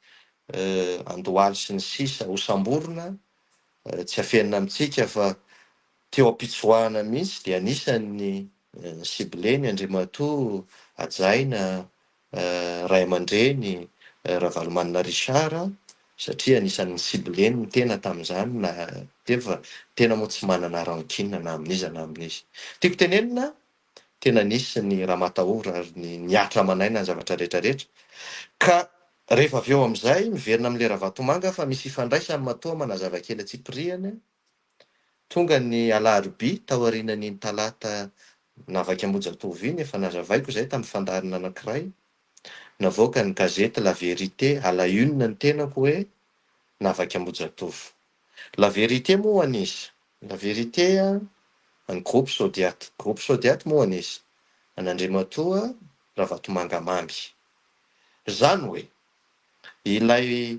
Andohaly sy ny sisa hosamborina, tsy afenina amintsika fa teo am-pitsoahana mihitsy dia anisan'ny ciblé-ny Andriamatoa Hajaina Ray aman-dreny Ravalomanana Richard. Satria anisan'ny ni-ciblé ny tena tamin'izany na teo fa tena moa tsy manana rancune na amin'iza na amin'iza. Tiako tenenina, tena nisy ny ramatahora ary ny nihatra aman'aina ny zavatra rehetra rehetra. Ka rehefa avy eo amin'izay, miverina amin'ilay Ravatomanga fa misy ifandraisany matoa manazava kely antsipirihany, tonga ny alarobia taorianan'iny talata navaky Ambohijatovo iny, efa nazavaiko izay tamin'ny fandaharana anankiray, Navoaka ny gazety La Vérité à la une ny tenako hoe navaky Ambohijatovo. La Vérité moa an'iza? La Vérité an'ny groupe Sodiat. Groupe Sodiat moa an'iza? An'Andriamatoa Ravatomanga Mamy. Zany hoe, ilay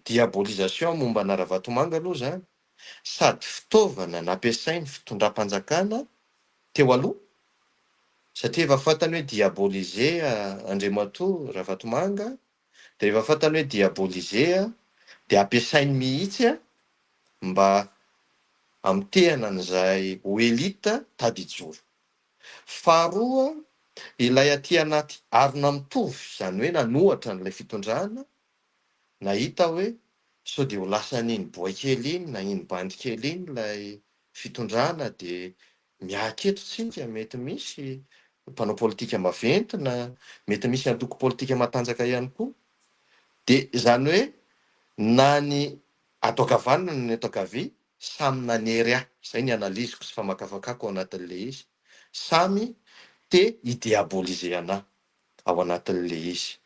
diabolisation momba ana Ravatomanga aloha zany, sady fitaovana nampiasain'ny fitondram-panjakana teo aloha, satria efa fantany hoe diaboliser Andriamatoa Ravatomanga, dia rehefa fantany hoe diaboliser dia ampiasainy mihitsy mba hamotehana an'izay ho elite tady hijoro. Faharoa, ilay aty anaty arina mitovy, izany hoe nanohatra an'ilay fitondrana, nahita hoe sao dia ho lasan'iny boay kely iny na iny bandy kely iny ilay fitondrana dia miaky eto tsika, mety misy mpanao politika maventy na mety misy antoko politika matanjaka ihany koa. Dia izany hoe na ny ato ankavanana na ny ato ankavia samy nanery ahy, izay ny analyse-ko sy famakafakako ao anatin'ilay izy, samy te hi-diaboliser an'ahy. ao anatin'ilay izy.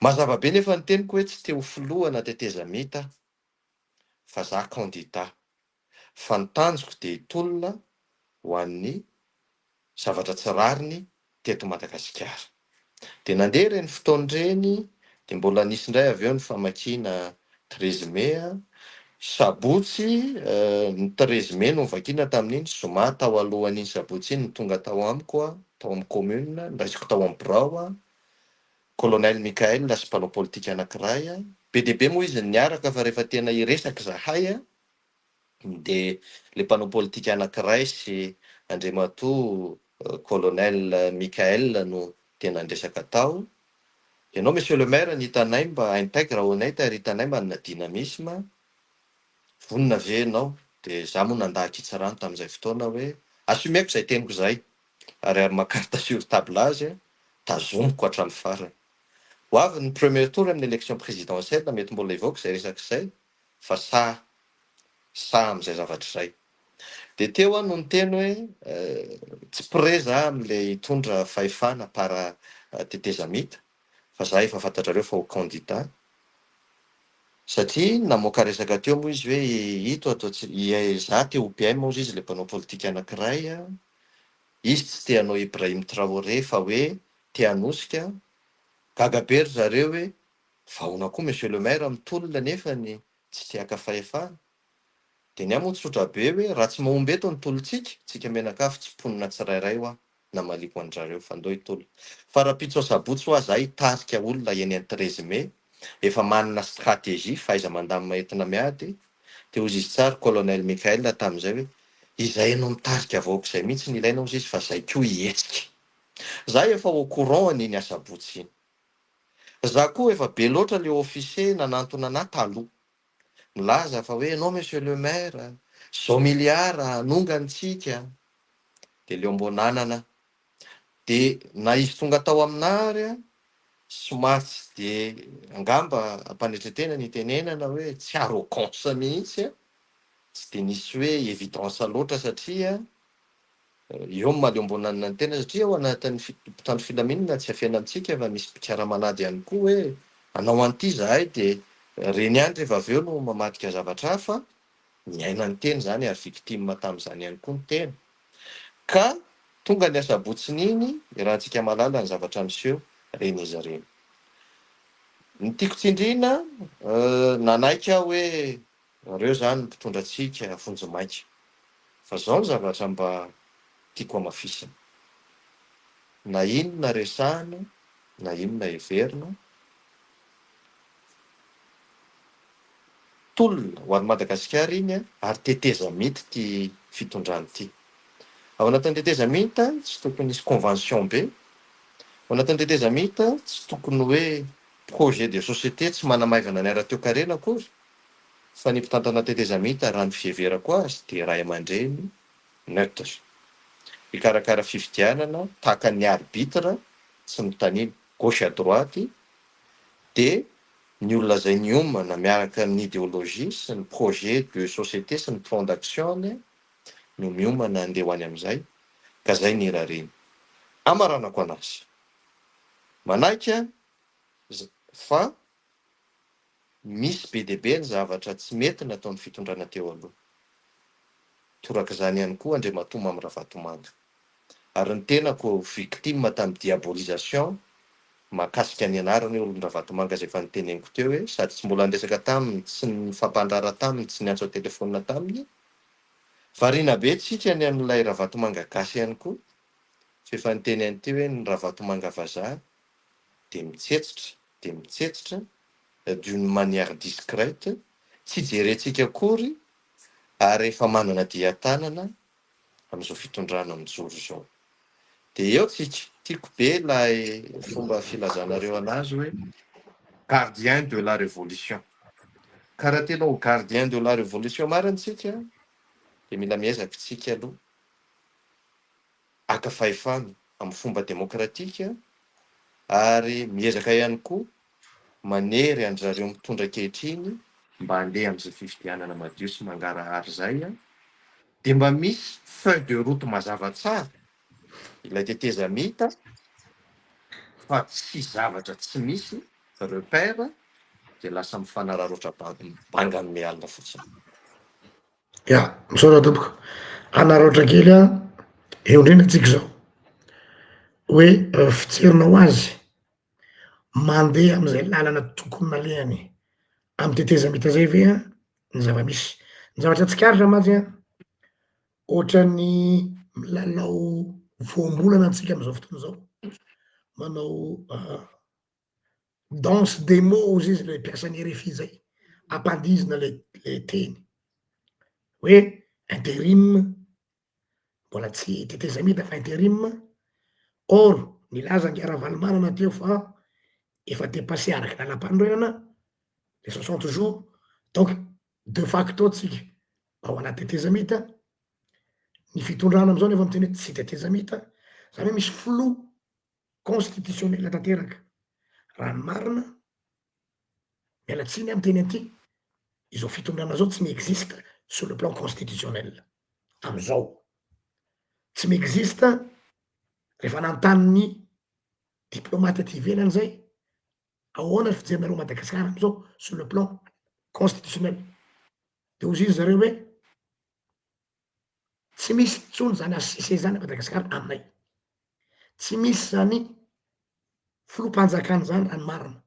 Mazava be nefa ny teniko hoe tsy te ho filoha na tetezamita aho fa za candidat fa ny tanjoko dia hitolona ho an'ny zavatra tsy rariny teto Madagasikara. Dia nandeha ireny fotoana ireny dia mbola nisy indray avy eo ny famakiana 13 mai Sabotsy, ny 13 mai no novakiana tamin'iny, zoma tao alohan'iny sabotsy iny no tonga tao amiko aho, tao amin'ny commune, noraisiko tao amin'ny birao aho, Colonel Mickaël sy mpanao politika anankiray, be dia be moa izy no niaraka fa rehefa tena hiresaka izahay dia ilay mpanao politika anankiray sy Andriamatoa Colonel Mickaël no tena niresaka tao. Ianao Monsieur le Maire ny hitanay mba intègre, honnête ary hitanay manana dynamisme, vonona ve ianao? Dia za moa nandà ankitsirano tamin'izay fotoana hoe assumeko izay teniko izay ary ary maha carte sur table azy tazomiko hatramin'ny farany. Ho avy ny premier tour amin'ny élection présidentielle mety mbola hivoaka izay resaka izay fa sahy sahy amin'izay zavatra izay. Dia teo aho no niteny hoe tsy prêt za amin'ilay hitondra fahefana par tetezamita fa za efa fantatrareo fa ho candidat satria namoaka resaka teo moa izy hoe ito atao tsy za te ho PM hozy izy ilay mpanao politika anankiray, izy tsy te hanao Ibrahim Traoré fa hoe te hanosika, gaga be ry zareo hoe fa ahoana koa monsieur le maire mitolona nefany tsy te haka fahefana. Dia ny ahy moa tsotra be hoe raha tsy mahomby eto ny tolontsika, tsika mianakavy tsy mponina tsirairay hoa namaliako an-drareo fa ndao hitolona. Fa rahampitso asabotsy hoa za hitarika olona eny an 13 mai, efa manana stratégie, fahaiza-mandamina entina miady, dia hozy izy tsara Colonel Mickaël tamin'izay hoe izay ianao mitarika vahoaka izay mihitsy no ilaina hozy izy fa zay koa hihetsika. Za efa au courant an'iny asabotsy iny. Za koa efa be loatra le officier nanantona anah taloha. Milaza fa hoe ianao monsieur le maire, zao milliard hanongana tsika, dia leo mbô nanana. Dia na izy tonga tao aminà ary somary tsy dia angamba ampanetretena ny itenenana hoe tsy arrogance mihitsy, tsy dia nisy hoe evidence loatra satria Eo ny mahaleom-bonanina ny tena satria ao anatin'ny mpitandro filaminana tsy afenina amintsika fa misy mpikaramanady ihany koa hoe hanao an'ity izahay dia ireny ihany rehefa avy eo no mamadika zavatra hafa, niaina ny tena izany ary victime tamin'izany ihany koa ny tena. Ka tonga ny asabotsiny iny iarahantsika mahalala ny zavatra miseho reny izy ireny. Ny tiako tsindriana, nanaiky aho hoe Reo zany mpitondra antsika vonjimaika. Fa zao ny zavatra mba tiako hamafisina. Na inona resahina na inona heverina, tolona ho an'i Madagasikara iny ary tetezamita ity fitondrana ity. Ao anatin'ny tetezamita tsy tokony hisy convention be, ao anatin'ny tetezamita tsy tokony hoe. Projet de société tsy manamaivana ny ara-toekarena akory fa ny mpitantana tetezamita raha ny fiheverako azy dia ray aman-dreny neutre. Hikarakara fifidianana tahaka ny arbitre tsy mitanila gauche à droite dia ny olona izay niomana miaraka amin'ny idéologie sy ny projet de société sy ny plan d'action-ny no miomana handeha ho any amin'izay ka izay ny irariana. Amaranako anazy. Manaiky aho fa misy be dia be ny zavatra tsy mety nataon'ny fitondrana teo aloha. Torak'izany ihany koa Andriamatoa Mamy Ravatomanga. Ary ny tenako victime tamin'ny diabolisation mahakasika ny anarany io olon-dRavatomanga izay efa noteneniko teo hoe sady tsy mbola niresaka taminy, tsy nifampandrara taminy, tsy niantso an-telefaonina taminy. Variana be tsika ny amin'ilay Ravatomanga gasy ihany koa fa efa niteny an'ity hoe ny Ravatomanga vazaha dia mitsetsitra dia mitsetsitra d'une manière discrète, tsy jerentsika akory ary efa manana dian-tanana amin'izao fitondrana mijoro izao. Dia eo tsika, tiako be ilay fomba filazanareo anazy hoe gardien de la révolution. Ka raha tena ho gardien de la révolution marina tsika dia mila miezaka tsika aloha haka fahefana amin'ny fomba demokratika ary miezaka ihany koa manery an-dry zareo mitondra ankehitriny mba handeha amin'izay fifidianana madio sy mangarahara izay dia mba misy feuille de route mazava tsara ilay tetezamita fa tsy zavatra tsy misy repère dia lasa mifanararaotra banga ny alina fotsiny. Ya, misaotra tompoko. Hanaraotra kely aho, eo indrindra tsika izao, hoe fijerinao azy, mandeha am'izay lalana tokony nalehany amy tetezamita zay ve an ny zava-misy? Ny zavatra tsikaritra mantsy an, ohatran'ny milalao voambolana antsika am'izao fotoana zao, manao danse des mots hozy izy le mpiasan'ny RFI zay, ampandihizina le le teny hoe interim, mbola tsy tetezamita fa interim, or nilaza ingahy Ravalomanana teo fa efa depassé araky lalam-panorenana le soixante jours, donc de facto tsika ao anaty tetezamita, ny fitondrana amizao nefa miteny hoe tsy tetezamita, zany hoe misy flou constitutionnel tanteraka, raha ny marina, miala tsiny aho miteny an'ity, izao fitondrana zao tsy mi-existe sur le plan constitutionnel amizao, tsy mi-existe rehefa nanontany ny diplomate aty ivelany zay, ahoana ny fijerinareo Madagasikara amizao sur le plan constitutionnel, de hozy izy zareo hoe Tsy misy intsony zany HCC zany a Madagasikara aminay. Tsy misy zany filoham-panjakana zany raha ny marina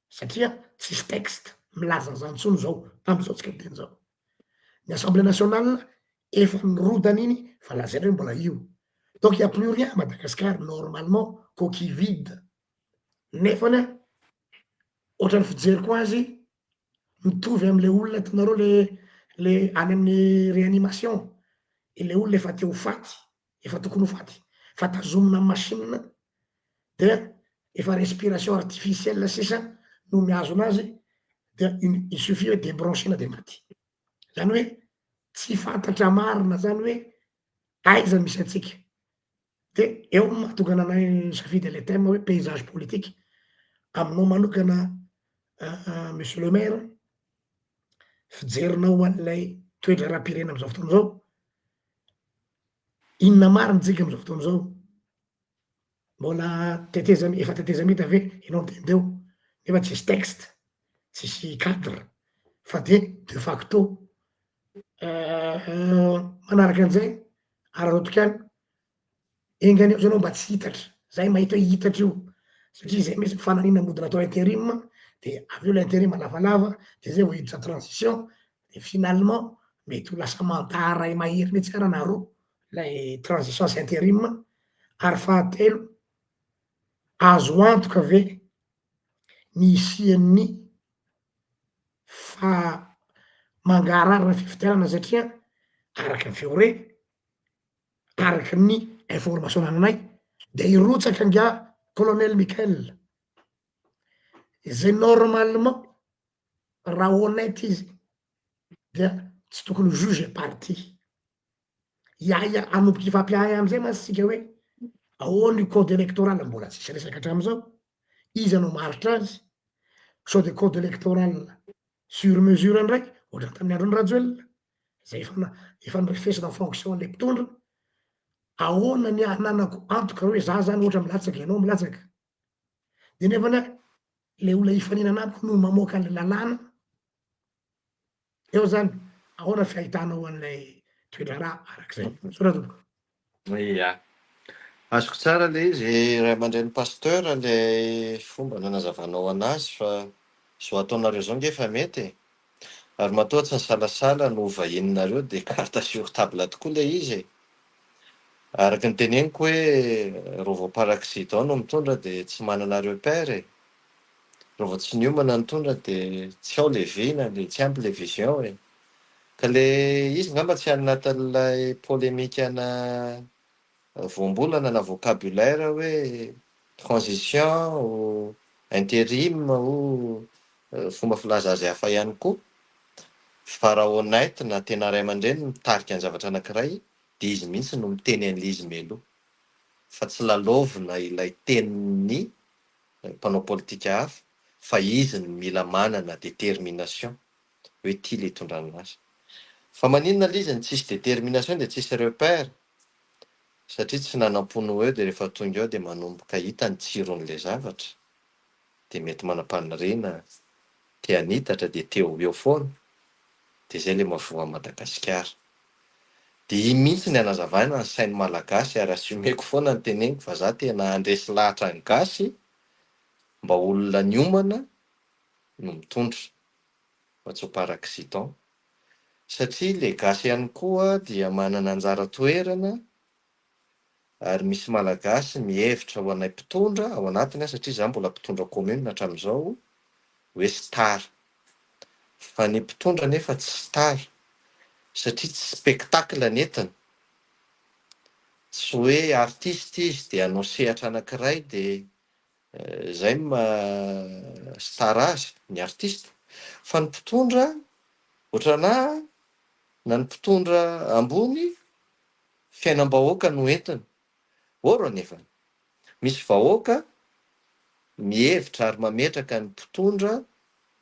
satria tsisy texte milaza an'zany intsony zao am'zao tsika miteny zao. Ny assemblée nationale efa nirodana iny fa lazaina hoe mbola io. Donc il y a plus rien à Madagascar normalement coquille vide nefany an ohatran'ny fijeriko azy mitovy amle olona hitanareo le le any amin'ny réanimation, ilay olona efa te ho faty, efa tokony ho faty fa tazomina am machine dia efa respiration artificielle sisa no mihazona azy dia il suffit hoe debranchena de maty, zany hoe tsy fantatra marina zany hoe aiza misy antsika. De eo no mahatonga anay nisafidy an'le thème hoe paysage politique, aminao manokana monsieur le maire, fijerinao an'ilay toe-draharaham-pirenena am'zao fotoana zao, inona marina tsika am'zao fotoana zao? Mbola tetezami- efa tetezamita ve ianao niteny teo nefa tsisy texte, tsisy cadre fa de de facto manaraka an'izay araraotiko ihany, enga anie zao anao mba tsy hitatra, zay mahita hoe hitatra io satria zay mihitsy fananina mody natao interim de avy eo le interim lavalava de zay vao hiditra transition de finalement mety ho lasa mandat ray mahery mihitsy ara na roa lay transition sy interim ary fahatelo azo antoka ve ny hisian'ny fa mangarahara ny fifidianana satria araka ny feo re, araka ny information anananay de hirotsaka ingahy colonel Mickael. Izay normalement raha honnête izy dia tsy tokony ho juge et partie. Hiahy hanomboka hifampiahy amizay mantsy tsika hoe ahoana io code électoral mbola tsisy resaka hatramizao, iza no hamaritra azy, sao de code électoral sur mesure ndray ohatran'ny tamin'ny andron'i Rajoelina, zay efa na- efa norefesina en fonction an'le mpitondra, ahoana ny hananako antoka hoe za zany ohatra milatsaka ianao milatsaka, de nefany a le olona hifaninana amiko no mamoaka an'le lalàna, eo zany ahoana fiahitanao an'ilay toe-draharaha arak'izay? Misaotra tompoko. Ia. Azoko tsara le izy ray aman-dreny pasteur le fomba nanazavanao anazy fa zao ataonareo zao nge efa mety e. Ary matoa tsy nisalasala no vahininareo de carte sur table tokoa le izy e. Araka ny teneniko hoe reo vao par accident no mitondra de tsy manana repère e. Reo vao tsy niomana nitondra de tsy ao le vina de tsy ampy le vision e. Ka le izy ngamba tsy anatin'ilay polémique ana voambolana na vocabulaire hoe transition ou intérim ou fomba filaza azy hafa ihany koa. Fa raha honnête na tena ray aman-dreny mitarika ny zavatra anankiray dia izy mihitsy no miteny an'ilay izy mialoha fa tsy lalaovina ilay tenin'ny mpanao politika hafa fa izy no mila manana détermination hoe ity ilay hitondrana azy. Fa maninona ilay izy no tsisy détermination dia tsisy repère? Satria tsy nanam-po no eo dia rehefa tonga eo dia manomboka hita ny tsiron'ilay zavatra dia mety manam-paniriana te hanitatra dia te ho eo foana dia izay ilay mahavoa an'i Madagasikara. Dia iny mihitsy ny hanazavaina ny sain'ny Malagasy ary assumer-ko foana ny teneniko fa za tena handresy lahatra ny gasy mba olona niomana no mitondra fa tsy ho par accident satria le gasy ihany koa dia manana anjara toerana ary misy Malagasy mihevitra ho anay mpitondra ao anatiny aho satria za mbola mpitondra commune hatramin'izao hoe star fa ny mpitondra nefa tsy star satria tsy spectacle ny entiny, tsy hoe artiste izy dia hanao sehatra anankiray dia Zay no maha star azy, ny artiste. Fa ny mpitondra ohatranà na ny mpitondra ambony, fiainam-bahoaka no entiny. Or anefa, misy vahoaka mihevitra ary mametraka ny mpitondra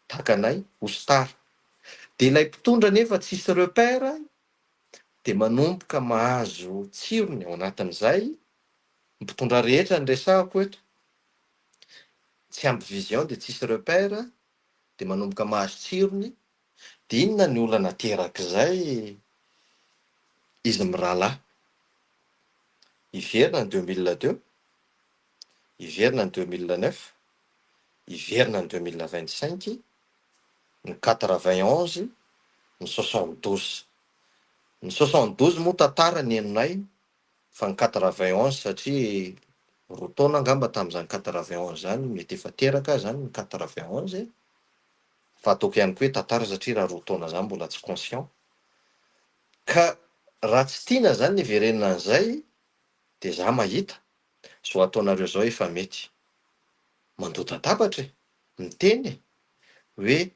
tahaka anay ho star. Dia ilay mpitondra anefa tsisy repère dia manomboka mahazo tsirony ao anatin'izay Ny mpitondra rehetra no resahako eto, tsy ampy vision dia tsisy repère dia manomboka mahazo tsirony, dia inona ny olana aterak'izay izy mirahalahy? Hiverina ny 2002, hiverina ny 2009, hiverina ny 2025, ny 91, ny 72. Ny 72 moa tantara ny henonay fa ny 91 satria roa taona angamba tamin'izany 91 izany mety efa teraka aho izany ny 91 e! fa ataoko ihany koa hoe tantara satria raha roa taona izany mbola tsy conscient ka raha tsy tiana izany ny hiverenana an'izay dia za mahita zao ataonareo zao efa mety mandoa-dadabatra e! miteny e! hoe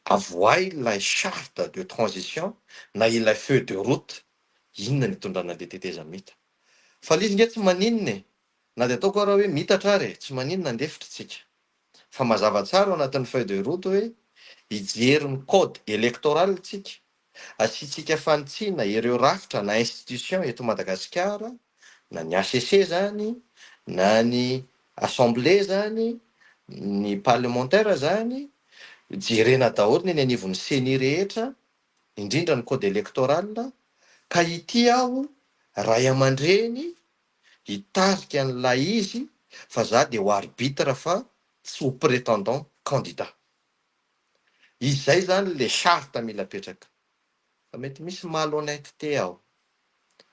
avoahy ilay charte de transition na ilay feuille de route Inona ny itondrana an'le tetezamita? Fa le izy nge tsy maninona e! Na dia ataoko ara hoe miitatra ary e! Tsy maninona andefitra tsika. Fa mazava tsara ao anatin'ny feuille de route hoe hijery ny code électoral tsika, asiantsika fanitsiana ireo rafitra na institution eto Madagasikara, na ny HCC zany, na ny assemblée zany, ny parlementaire zany, jerena daholo ny eny anivon'ny ceni rehetra, indrindra ny code électoral, ka ity aho ray aman-dreny hitarika an'ilay izy fa za dia ho arbitre fa tsy ho prétendant candidat. Izay zany le charte mila apetraka. Fa mety misy malhonnêteté ao.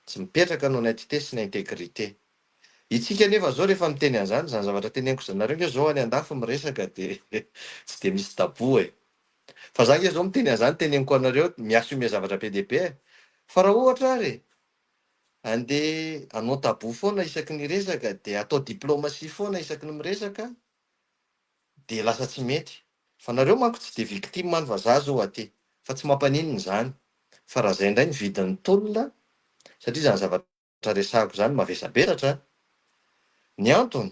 Tsy mipetraka ny honnêteté sy ny intégrité. Itsika anefa zao rehefa miteny an'izany, izany zavatra teneniko izany, nareo nge zao any andafy miresaka dia tsy dia misy tabou e. Fa za nge zao miteny an'izany teneniko anareo mi-assumer zavatra be dia be e! Fa raha ohatra ary e, andeha hanao tabou foana isaky ny hiresaka dia atao diplomatie foana isaky ny miresaka Dia lasa tsy mety. Fa nareo manko tsy dia victime any fa za zao aty. Fa tsy mampaninona izany. Fa raha zay indray ny vidin'ny tolona, satria izany zavatra resahako izany mavesabesatra an! Ny antony,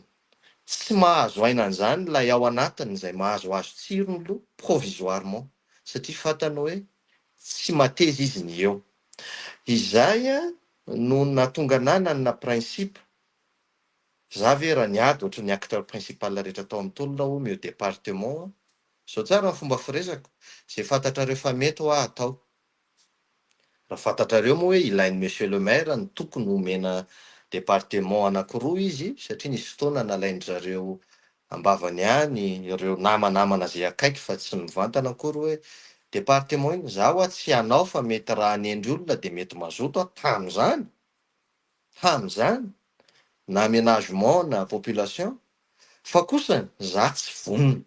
tsy mahazo aina an'izany ilay ao anatiny izay mahazoazo tsirony aloha provisoirement satria fantany hoe tsy mateza izy ny eo. Izay no nahatonga anah nanana principe Za ve raha niady ohatry ny acteur principal rehetra tao amin'ny tolona omeo département a! Zao tsara ny fomba firesako, ze fantatrareo fa mety hoa atao. Raha fantatrareo moa hoe ilain'i monsieur le maire ny tokony homena département anakiroa izy satria nisy fotoana nalain-dry zareo ambavany any ireo namanamana ze akaiky fa tsy mivantana akory hoe département iny, za hoa tsy hanao fa mety raha hanendry olona de mety mazoto aho tamin'izany! Tamin'izany, na aménagement na population, fa kosa za tsy vonona.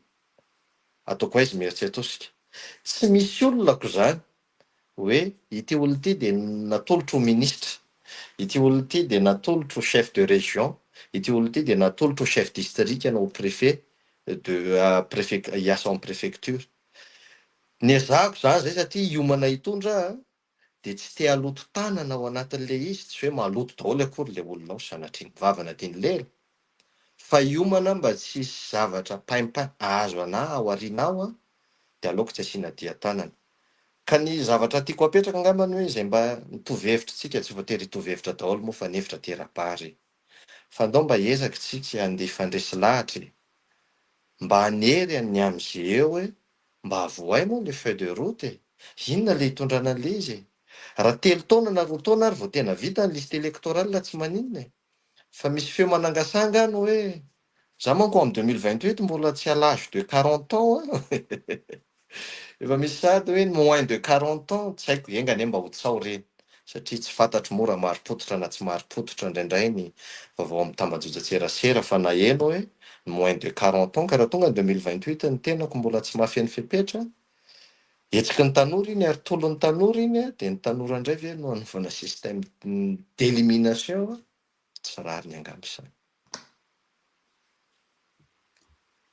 Ataoko aiza Imerintsiatosika. Tsy misy olona ko zany hoe ity olona ity dia natolotro ho ministre, ity olona ity dia natolotro ho chef de région, ity olona ity dia natolotro ho chef district na ho préfet de préfet hiasa ao amin'ny préfecture. Nezahako zany zay satria hiomana hitondra aho dia tsy te haloto tanana ao anatin'ilay izy, tsy hoe maloto daholo akory ilay olona ao sanatria ny vava na dia ny lela, fa hiomana mba tsy hisy zavatra paimpain ahazo anà ao aoriana ao an, dia aleoko tsy asiana dian-tanana. Ka ny zavatra tiako apetraka angambany hoe izay mba mitovy hevitra tsika, tsy voatery hitovy hevitra daholo moa fa ny hevitra tera-bary e! Fa andao mba hiezaka tsika handeha hifandresy lahatra e! Mba hanery an'ny am'ze eo hoe mba avohay moa le feuille de route e! Inona le hitondrana an'le izy e! Raha telo taona na roa taona ary vao tena vita ny liste électorale tsy maninona e! Fa misy feo manangasanga any hoe za manko en 2028 mbola tsy à l'âge de 40 ans an! Efa misy sahady hoe ny moins de 40 ans, tsy haiko, enga anie mba ho tsaho ireny satria tsy fantatro moa raha marim-pototra na tsy marim-pototra indraindray ny vaovao amin'ny tambajojan-tserasera fa naheno hoe ny moins de 40 ans ka raha tonga ny 2028 ny tenako mbola tsy mahafeno fepetra, hetsiky ny tanora iny ary tolon'ny tanora iny dia ny tanora indray ve no hanaovana système d'élimination? Tsy rariny angamba izany.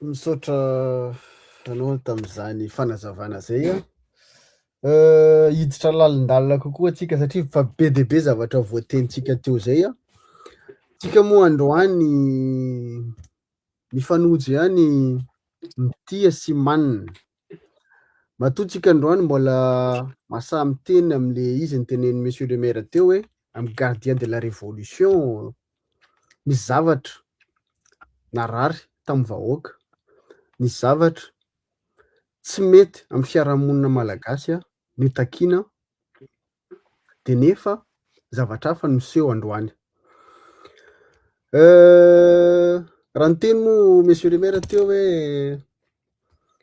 Misaotra anao tamin'izany fanazavana zay a. Hiditra lalindalina kokoa antsika satria fa be dia be zavatra voatenintsika teo zay a. Tsika moa androany mifanojo ihany mitia sy manina. Matoa tsika androany mbola mahasahy miteny amle izy nitenenin'i monsieur le maire teo hoe amin'ny gardien de la révolution nisy zavatra narary tamin'ny vahoaka, nisy zavatra tsy mety amin'ny fiarahamonina malagasy notakiana de nefa zavatra hafa no miseho androany. Raha niteny moa monsieur le maire teo hoe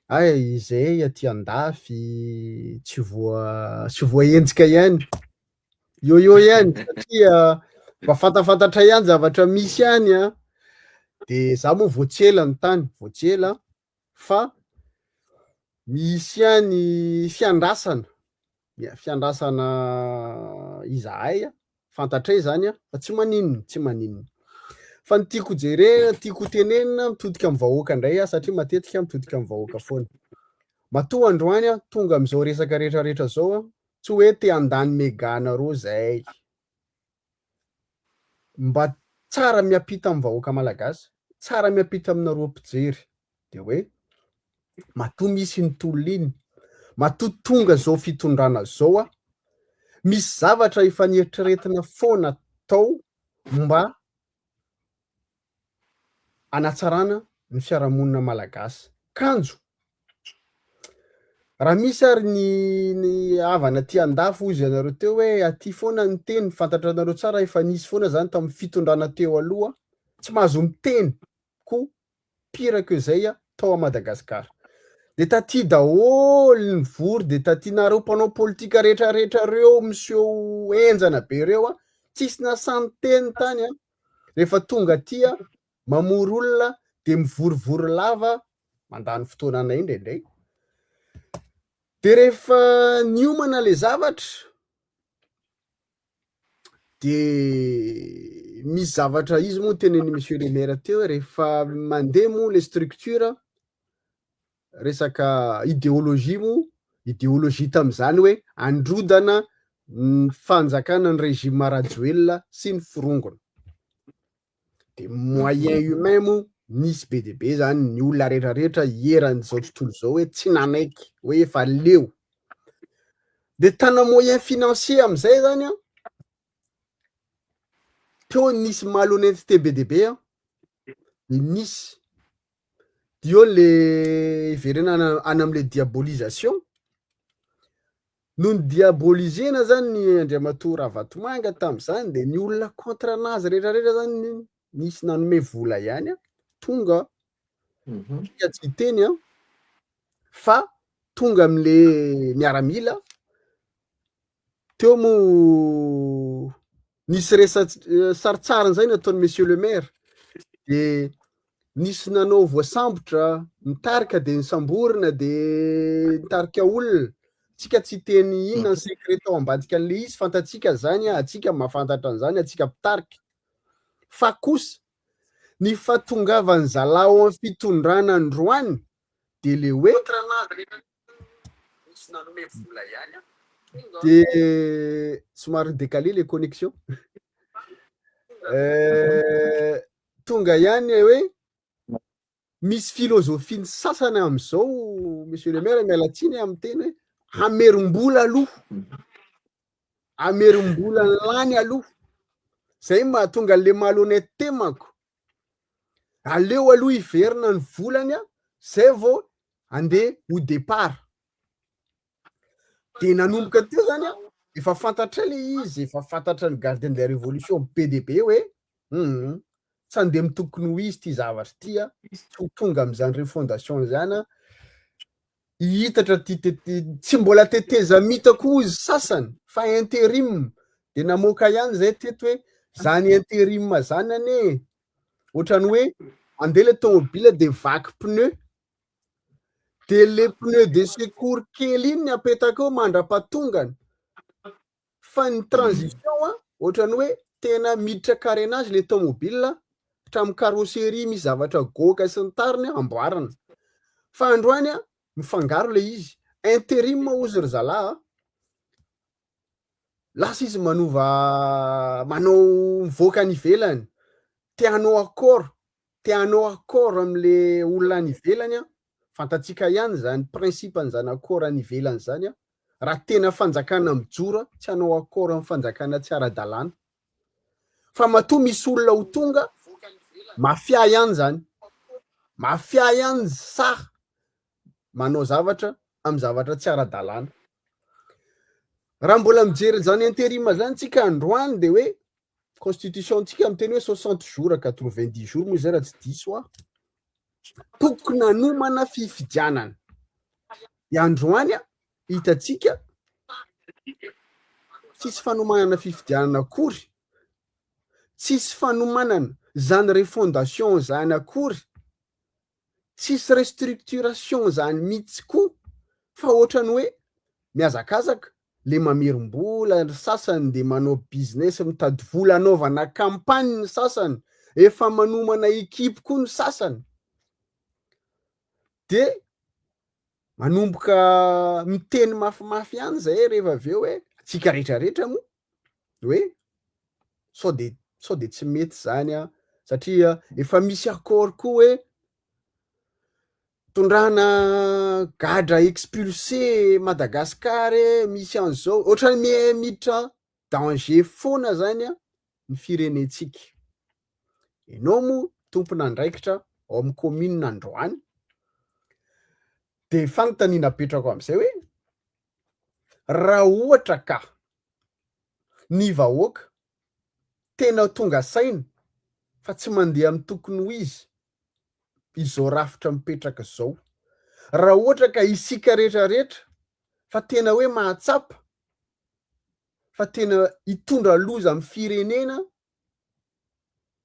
ay izay aty andafy tsy voa tsy voahenjika ihany, eo eo ihany satria mba fantafantatra ihany zavatra misy any an, de za moa vao tsy ela ny tany, vao tsy ela fa misy ihany fiandrasana, fiandrasana izahay fantatray izany an, fa tsy maninona, tsy maninona. Fa ny tiako jerena, tiako tenenina mitodika amin'ny vahoaka indray aho satria matetika mitodika amin'ny vahoaka foana. Matoa androany aho tonga amin'izao resaka rehetrarehetra izao an, tsy hoe te handany mega anareo zahay. Mba tsara miampita amin'ny vahoaka malagasy, tsara miampita aminareo mpijery de hoe matoa misy iny tolona iny, matoa tonga zao fitondrana zao a, misy zavatra efa nieritreretina foana tao mba hanatsarana ny fiarahamonina malagasy. Kanjo raha misy ary ny ny havana aty andafy hozy ianareo teo hoe aty foana ny teny, fantatranareo tsara efa nisy foana zany tamin'ny fitondrana teo aloha, tsy mahazo miteny koa pire que zay tao à Madagascar. De taty daholo ny vory de taty nareo mpanao politika rehetrarehetra reo miseho henjana be reo a, tsisy nasahy niteny tany a, rehefa tonga aty a, mamory olona de mivorivory lava, mandany fotoana anay indraindray. De rehefa niomana le zavatra de misy zavatra izy moa tenenin'i monsieur le maire teo hoe rehefa mandeha moa le structure. resaka idéologie moa, idéologie tamin'izany hoe androdana ny fanjakana ny régime Rajoelina sy ny forongony. De moyen humain moa nisy be dia be zany ny olona rehetrarehetra eran'izao tontolo izao hoe tsy nanaiky hoe efa leo. De tana moyen financier am'izay zany an, teo nisy malhonnêteté be dia be an, de nisy dio le iverenana any am'le diabolisation. Noho ny diabolisena zany ny Andriamatoa Ravatomanga tam'izany de ny olona contre anazy rehetrarehetra zany nisy nanome vola ihany an, tonga tsika tsy hiteny an, fa tonga am'le miaramila teo moa nisy resa saritsariny zay nataony monsieur le maire, de nisy nanao voasambotra nitarika de nisamborina de nitarika olona. Tsika tsy hiteny inona ny secret tao ambadika an'le izy, fantatsika zany a, atsika mahafantatra an'izany, atsika mpitarika. Fa kosa ny fahatongavan'ny zalahy ao amin'ny fitondrana androany de le hoe de somary décalé le connexion, tonga ihany hoe misy filozofia ny sasany am'izao, monsieur le maire, miala tsiny amin'ny teny hoe hamerim-bola aloha, hamerim-bola ny lany aloha, zay mahatonga an'le malhonnêteté manko. Aleo aloha hiverina ny volany a, zay vao andeha ho départ. De nanomboka teo zany a, efa fantatra le izy, efa fantatra ny gardien de la révolution be dia be hoe tsy andeha amy tokony ho izy ty zavatra ty a, tsy ho tonga am'izany refondation zany a, hihitatra ty tete, tsy mbola tetezamita koa izy sasany fa intérim. De namoaka ihany zay teto hoe zany intérim zany ane ohatrany hoe andeha le tomobile de vaky pneu, de le pneu de secours kely iny ny apetaka eo mandra-pahatongany, fa ny transition a ohatrany hoe tena miditra carénage le tomobile hatramin'ny carrosserie misy zavatra goaka sy ny tariny amboarina. Fa androany a mifangaro le izy, intérim ozy ry zalahy a, lasa izy manova manao mivoaka any ivelany, te hanao accord, te hanao accord am'le olona any ivelany a. Fantatsika ihany zany principe an'izany accord any ivelany zany a, raha tena fanjakana mijoro tsy hanao accord amin'ny fanjakana tsy ara-dalàna, fa matoa misy olona ho tonga mafia ihany zany, mafia ihany sahy manao zavatra amin'ny zavatra tsy ara-dalàna. Raha mbola mijery zany intérim zany tsika androany de hoe constitution tsika miteny hoe 60 jours, 90 jours moa zay raha tsy diso aho, tokony hanomana fifidianana. De androany a hitatsika tsisy fanomanana fifidianana akory, tsisy fanomanana zany refondation zany akory, tsisy restructuration zany mihitsy koa, fa ohatrany hoe mihazakazaka le mamerim-bola ny sasany, de manao business mitady vola anaovana campagne ny sasany, efa manomana équipe koa ny sasany, de manomboka miteny mafimafy ihany zay rehefa avy eo hoe atsika rehetrarehetra moa hoe sao de tsy mety zany a, satria efa misy accord koa hoe tondrana gadra expulsé Madagasikara e, misy an'izao ohatrany miditra danger foana zany a ny firenentsika. Ianao moa tompon'andraikitra ao amin'ny commune androany, de fanontaniana apetrako am'izay hoe raha ohatra ka ny vahoaka tena tonga saina fa tsy mandeha amin'ny tokony ho izy izao rafitra mipetraka zao, raha ohatra ka isika rehetrarehetra fa tena hoe mahatsapa fa tena hitondra loza amin'ny firenena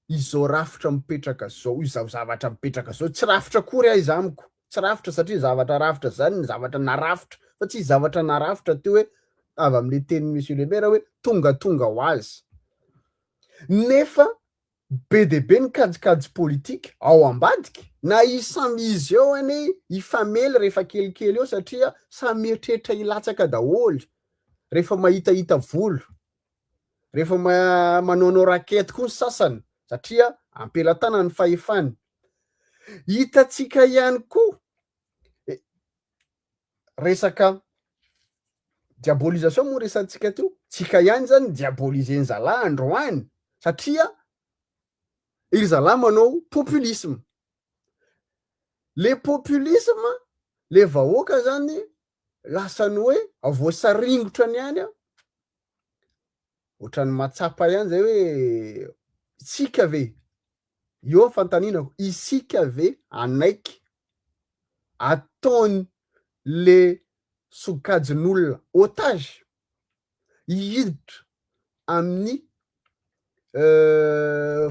izao rafitra mipetraka zao, izao zavatra mipetraka zao, tsy rafitra akory aho izy amiko, tsy rafitra satria zavatra rafitra zany ny zavatra narafitra, fa tsy zavatra narafitra teo hoe avy am'le tenin'ny monsieur le maire hoe tonga tonga ho azy, nefa Be dia be ny kajikajy politika ao ambadika, na izy samy izy eo anie hifamely rehefa kelikely eo satria samy mieritreritra hilatsaka daholo rehefa mahitahita volo, rehefa manaonao racket koa ny sasany satria am-pelatanana ny fahefany. Hitantsika ihany koa resaka diabolisation moa resantsika teo, tsika ihany zany diaboliser-ny zalahy androany satria iry zalahy manao populisme, le populisme le vahoaka zany lasany hoe voasaringotra ny any an, ohatran'ny mahatsapa ihany zay hoe tsika ve, eo ny fanontaniana, isika ve hanaiky ataony le sokajin'olona otage hiditra amin'ny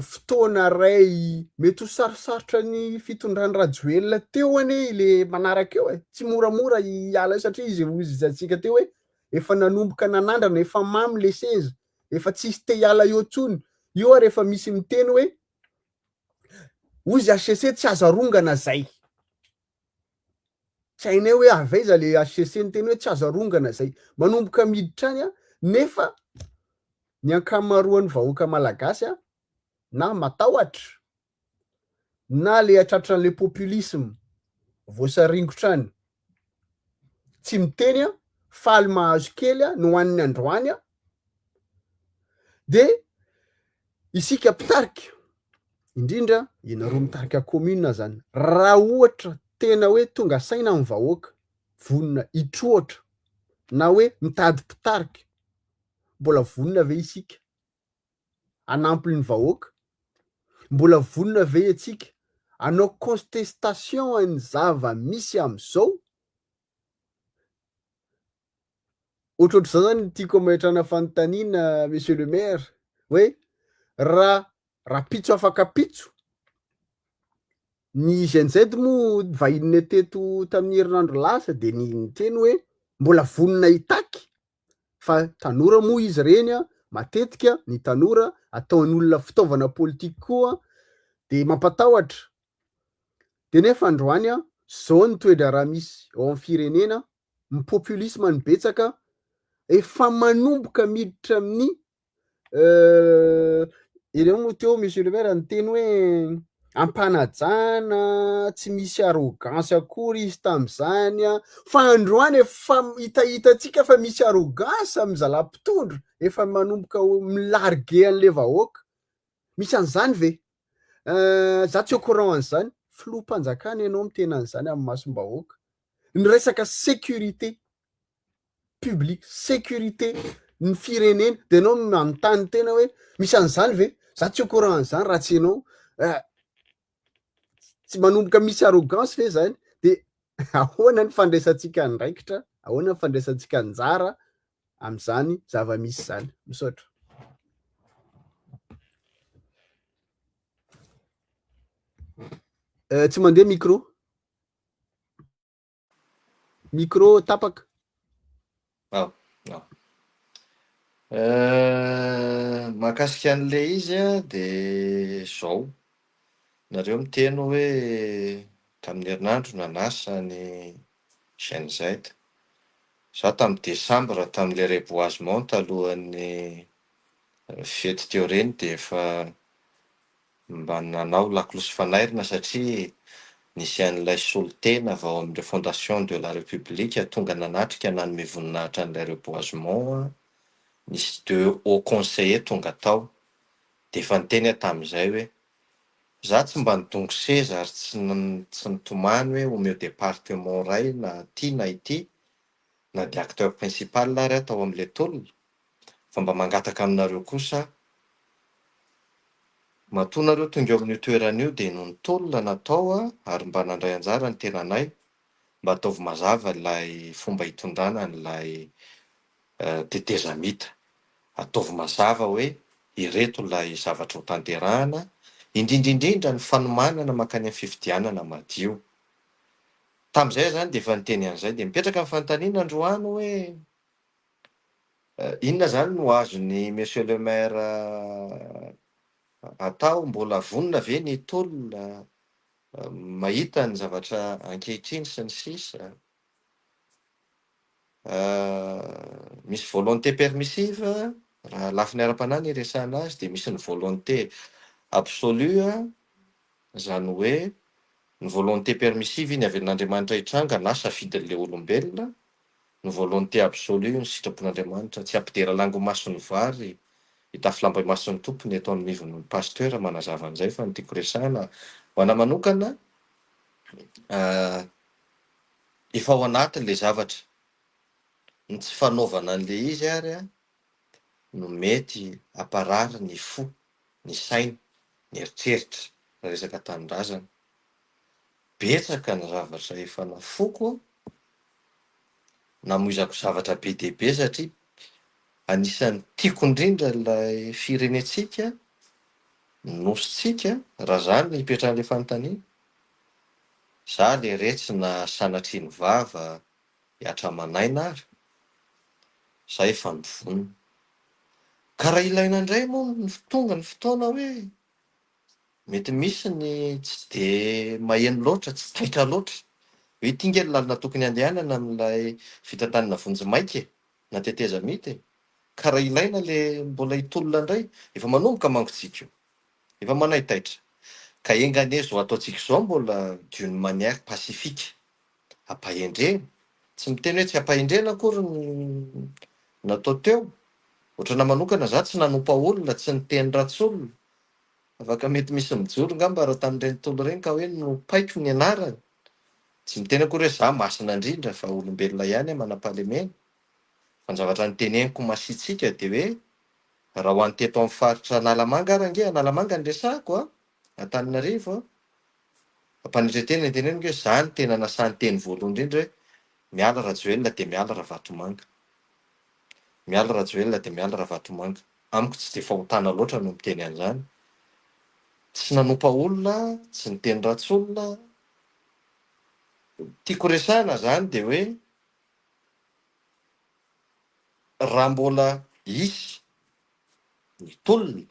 fotoana ray mety ho sarosarotra ny fitondran'i Rajoelina teo anie le manaraka eo e, tsy moramora hiala eo satria izy hoy izy antsika teo hoe efa nanomboka nanandrana efa mamy le seza, efa tsisy te hiala eo intsony, io ary efa misy miteny hoe hozy HCC tsy azo arongana zay, tsy hainay hoe avy aiza le HCC niteny hoe tsy azo arongana zay, manomboka miditra any an, nefa ny ankamaroan'ny vahoaka malagasy an, na matahotra na le tratran'le populisme voasaringotra any, tsy miteny an, faly mahazo kely an, no hoaniny androany an, de isika mpitarika indrindra ianareo mitarika commune zany, raha ohatra tena hoe tonga saina ny vahoaka, vonona hitroatra na hoe mitady mpitarika, mbola vonona ve isika hanampy ny vahoaka? Mbola vonona ve isika hanao contestation ny zava-misy am'izao? Ohatrohatr'izao zany no tiako hametrahana fanontaniana monsieur le maire hoe raha rahampitso afaka pitso ny Gen Z moa vahininay teto tamin'ny herinandro lasa de ny niteny hoe mbola vonona hitaky fa tanora moa izy ireny an, matetika ny tanora ataon'olona fitaovana politika koa de mampatahotra de nefa androany an zao ny toe-draharaha misy ao amin'ny firenena ny populisme no betsaka, efa manomboka miditra amin'ny ireo moa teo monsieur le maire niteny hoe ampanajana, tsy misy arrogance akory izy tam'zany an, fa androany efa hitahitantsika fa misy arrogance amy zalahy mpitondra, efa manomboka mi-larguer an'le vahoaka, misy an'zany ve? Za tsy au courant an'zany, filoham-panjakana ianao miteny an'zany amy masom-bahoaka, ny resaka sécurité publique, sécurité ny firenena, de anao manontany tena hoe misy an'zany ve? Za tsy au courant an'zany raha tsy ianao, tsy manomboka misy arrogance ve zany? De ahoana ny fandraisantsika andraikitra, ahoana ny fandraisantsika anjara am'zany zava-misy zany? Misaotra. Tsy mandeha micro. Micro tapaka. Ao, ao. Mahakasika an'le izy an, de zao, nareo miteny hoe tamin'ny herinandro nanasa ny Gen Z, za tamin'ny desambra tamin'le reboisement talohan'ny fety teo ireny de efa Mba nanao lakolosy fanairana satria nisy an'ilay solontena avy ao amin'ireo Fondation de la République tonga nanatrika nanome voninahitra an'ilay reboisement, nisy deux hauts conseillers tonga tao dia efa niteny aho tamin'izay hoe za tsy mba nidongy seza ary tsy tsy nitomany hoe omeo département iray na ity na ity na dia acteur principal ary aho tao amin'ilay tolona fa mba mangataka aminareo kosa aho Matoa nareo tonga eo amin'io toerana io dia noho ny tolona natao ary mba nandray anjara ny tenanay, mba ataovy mazava ilay fomba hitondrana an'ilay tetezamita. Ataovy mazava hoe ireto ilay zavatra ho tanterahana, indrindra indrindra ny fanomanana mankany amin'ny fifidianana madio. Tamin'izay aho izany dia efa niteny an'izay. Dia mipetraka ny fanontaniana androany hoe inona izany no azon'i Monsieur le Maire. atao, mbola vonona ve ny tolona mahita ny zavatra ankehitriny sy ny sisa. Misy volonté permissive, raha lafiny ara-panahy no iresahana azy dia misy ny volonté absolue, izany hoe ny volonté permissive iny avelan'Andriamanitra hitranga na safidin'ilay olombelona, ny volonté absolue ny sitrapon'Andriamanitra, tsy hampidera lango mason'ny vary, hitafy lamba imason'ny tompony eto anivon'ny pasteur manazava an'izay fa ny tiako resahana ho anah manokana efa ao anatiny ilay zavatra, ny tsy fanaovana an'ilay izy ary no mety hamparary ny fo, ny saina, ny eritreritra raha resaka tanindrazana. Betsaka ny zavatra efa nafoko, namoizako zavatra be dia be satria anisan'ny tiako indrindra ilay firenentsika, ny nosintsika, raha zany no ipetrahan'ilay fanontaniana. Za leretsy na sanatria ny vava hihatra aman'aina ary, za efa nivonona. Ka raha ilaina indray moa ny tonga ny fotoana hoe Mety misy ny tsy dia maheno loatra, tsy taitra loatra. Hoe ity nge ny lalana tokony handehanana amin'ilay fitantanana vonjimaika e, na tetezamita e. Ka raha ilaina le mbola hitolona indray, efa manomboka manko tsika io. Efa manaitaitra. Ka enga anie izao ataontsika izao mbola d'une manière pacifique. Ampahendrena. Tsy miteny hoe tsy ampahendrena akory ny natao teo. Ohatrana manokana za tsy nanompa olona, tsy niteny ratsy olona. Afaka mety misy mijoro ngamba raha tamin'ireny tolo ireny ka hoe nopaiko ny anarany. Tsy miteny akory hoe za masina indrindra fa olombelona ihany aho manam-pahalemena. Fa ny zavatra noteneniko masiatsiaka dia hoe raha ho an'ny teto amin'ny faritra Analamanga ary ange, Analamanga no resahako a, Antananarivo a, ampanetren-tena ny teneniko hoe za no tena nasahy niteny voalohany indrindra hoe miala Rajoelina dia miala Ravatomanga. Miala Rajoelina dia miala Ravatomanga. Amiko tsy dia fahotana loatra no miteny an'izany. Tsy nanompa olona, tsy niteny ratsy olona. Tiako resahina izany dia hoe raha mbola hisy ny tolona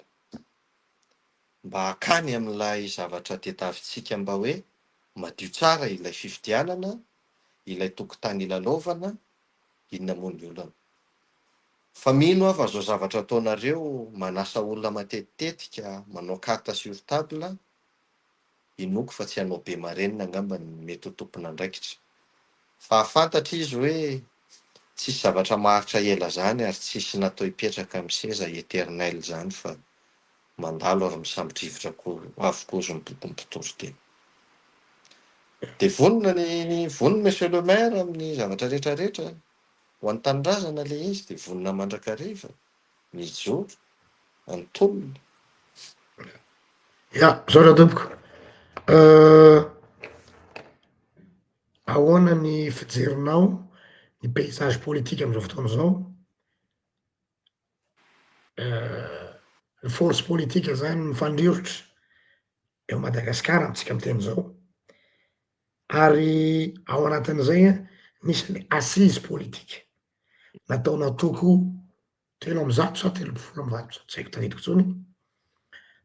mba hakany amin'ilay zavatra tediavintsika mba hoe madio tsara ilay fifidianana, ilay tokotany ilalaovana, inona moa ny olana? Fa mino aho fa zao zavatra ataonareo manasa olona matetitetika manao carte sur table inoako fa tsy hanao be marenina angamba ny mety ho tompon'andraikitra. Fa hahafantatra izy hoe tsisy zavatra maharitra ela zany ary tsisy natao hipetraka amin'ny seza eternel zany fa mandalo ary misambo-drivotra koa avokoa zo ny boky mpitory teny. Dia vonona ny vonona Monsieur le maire amin'ny zavatra rehetra rehetra. Ho an'ny tanindrazana ilay izy dia vonona mandrakariva ny hijoro, ny tolona. Ya, misaotra tompoko. Ahoana ny fijerinao ny paysage politique am'zao fotoana zao? Ny force politique zany mifandrirotra eo Madagasikara amintsika miteny zao. Ary ao anatin'izay an, misy ny assise politique nataon'antoko 103 sa 830, tsy haiko tadidiko intsony,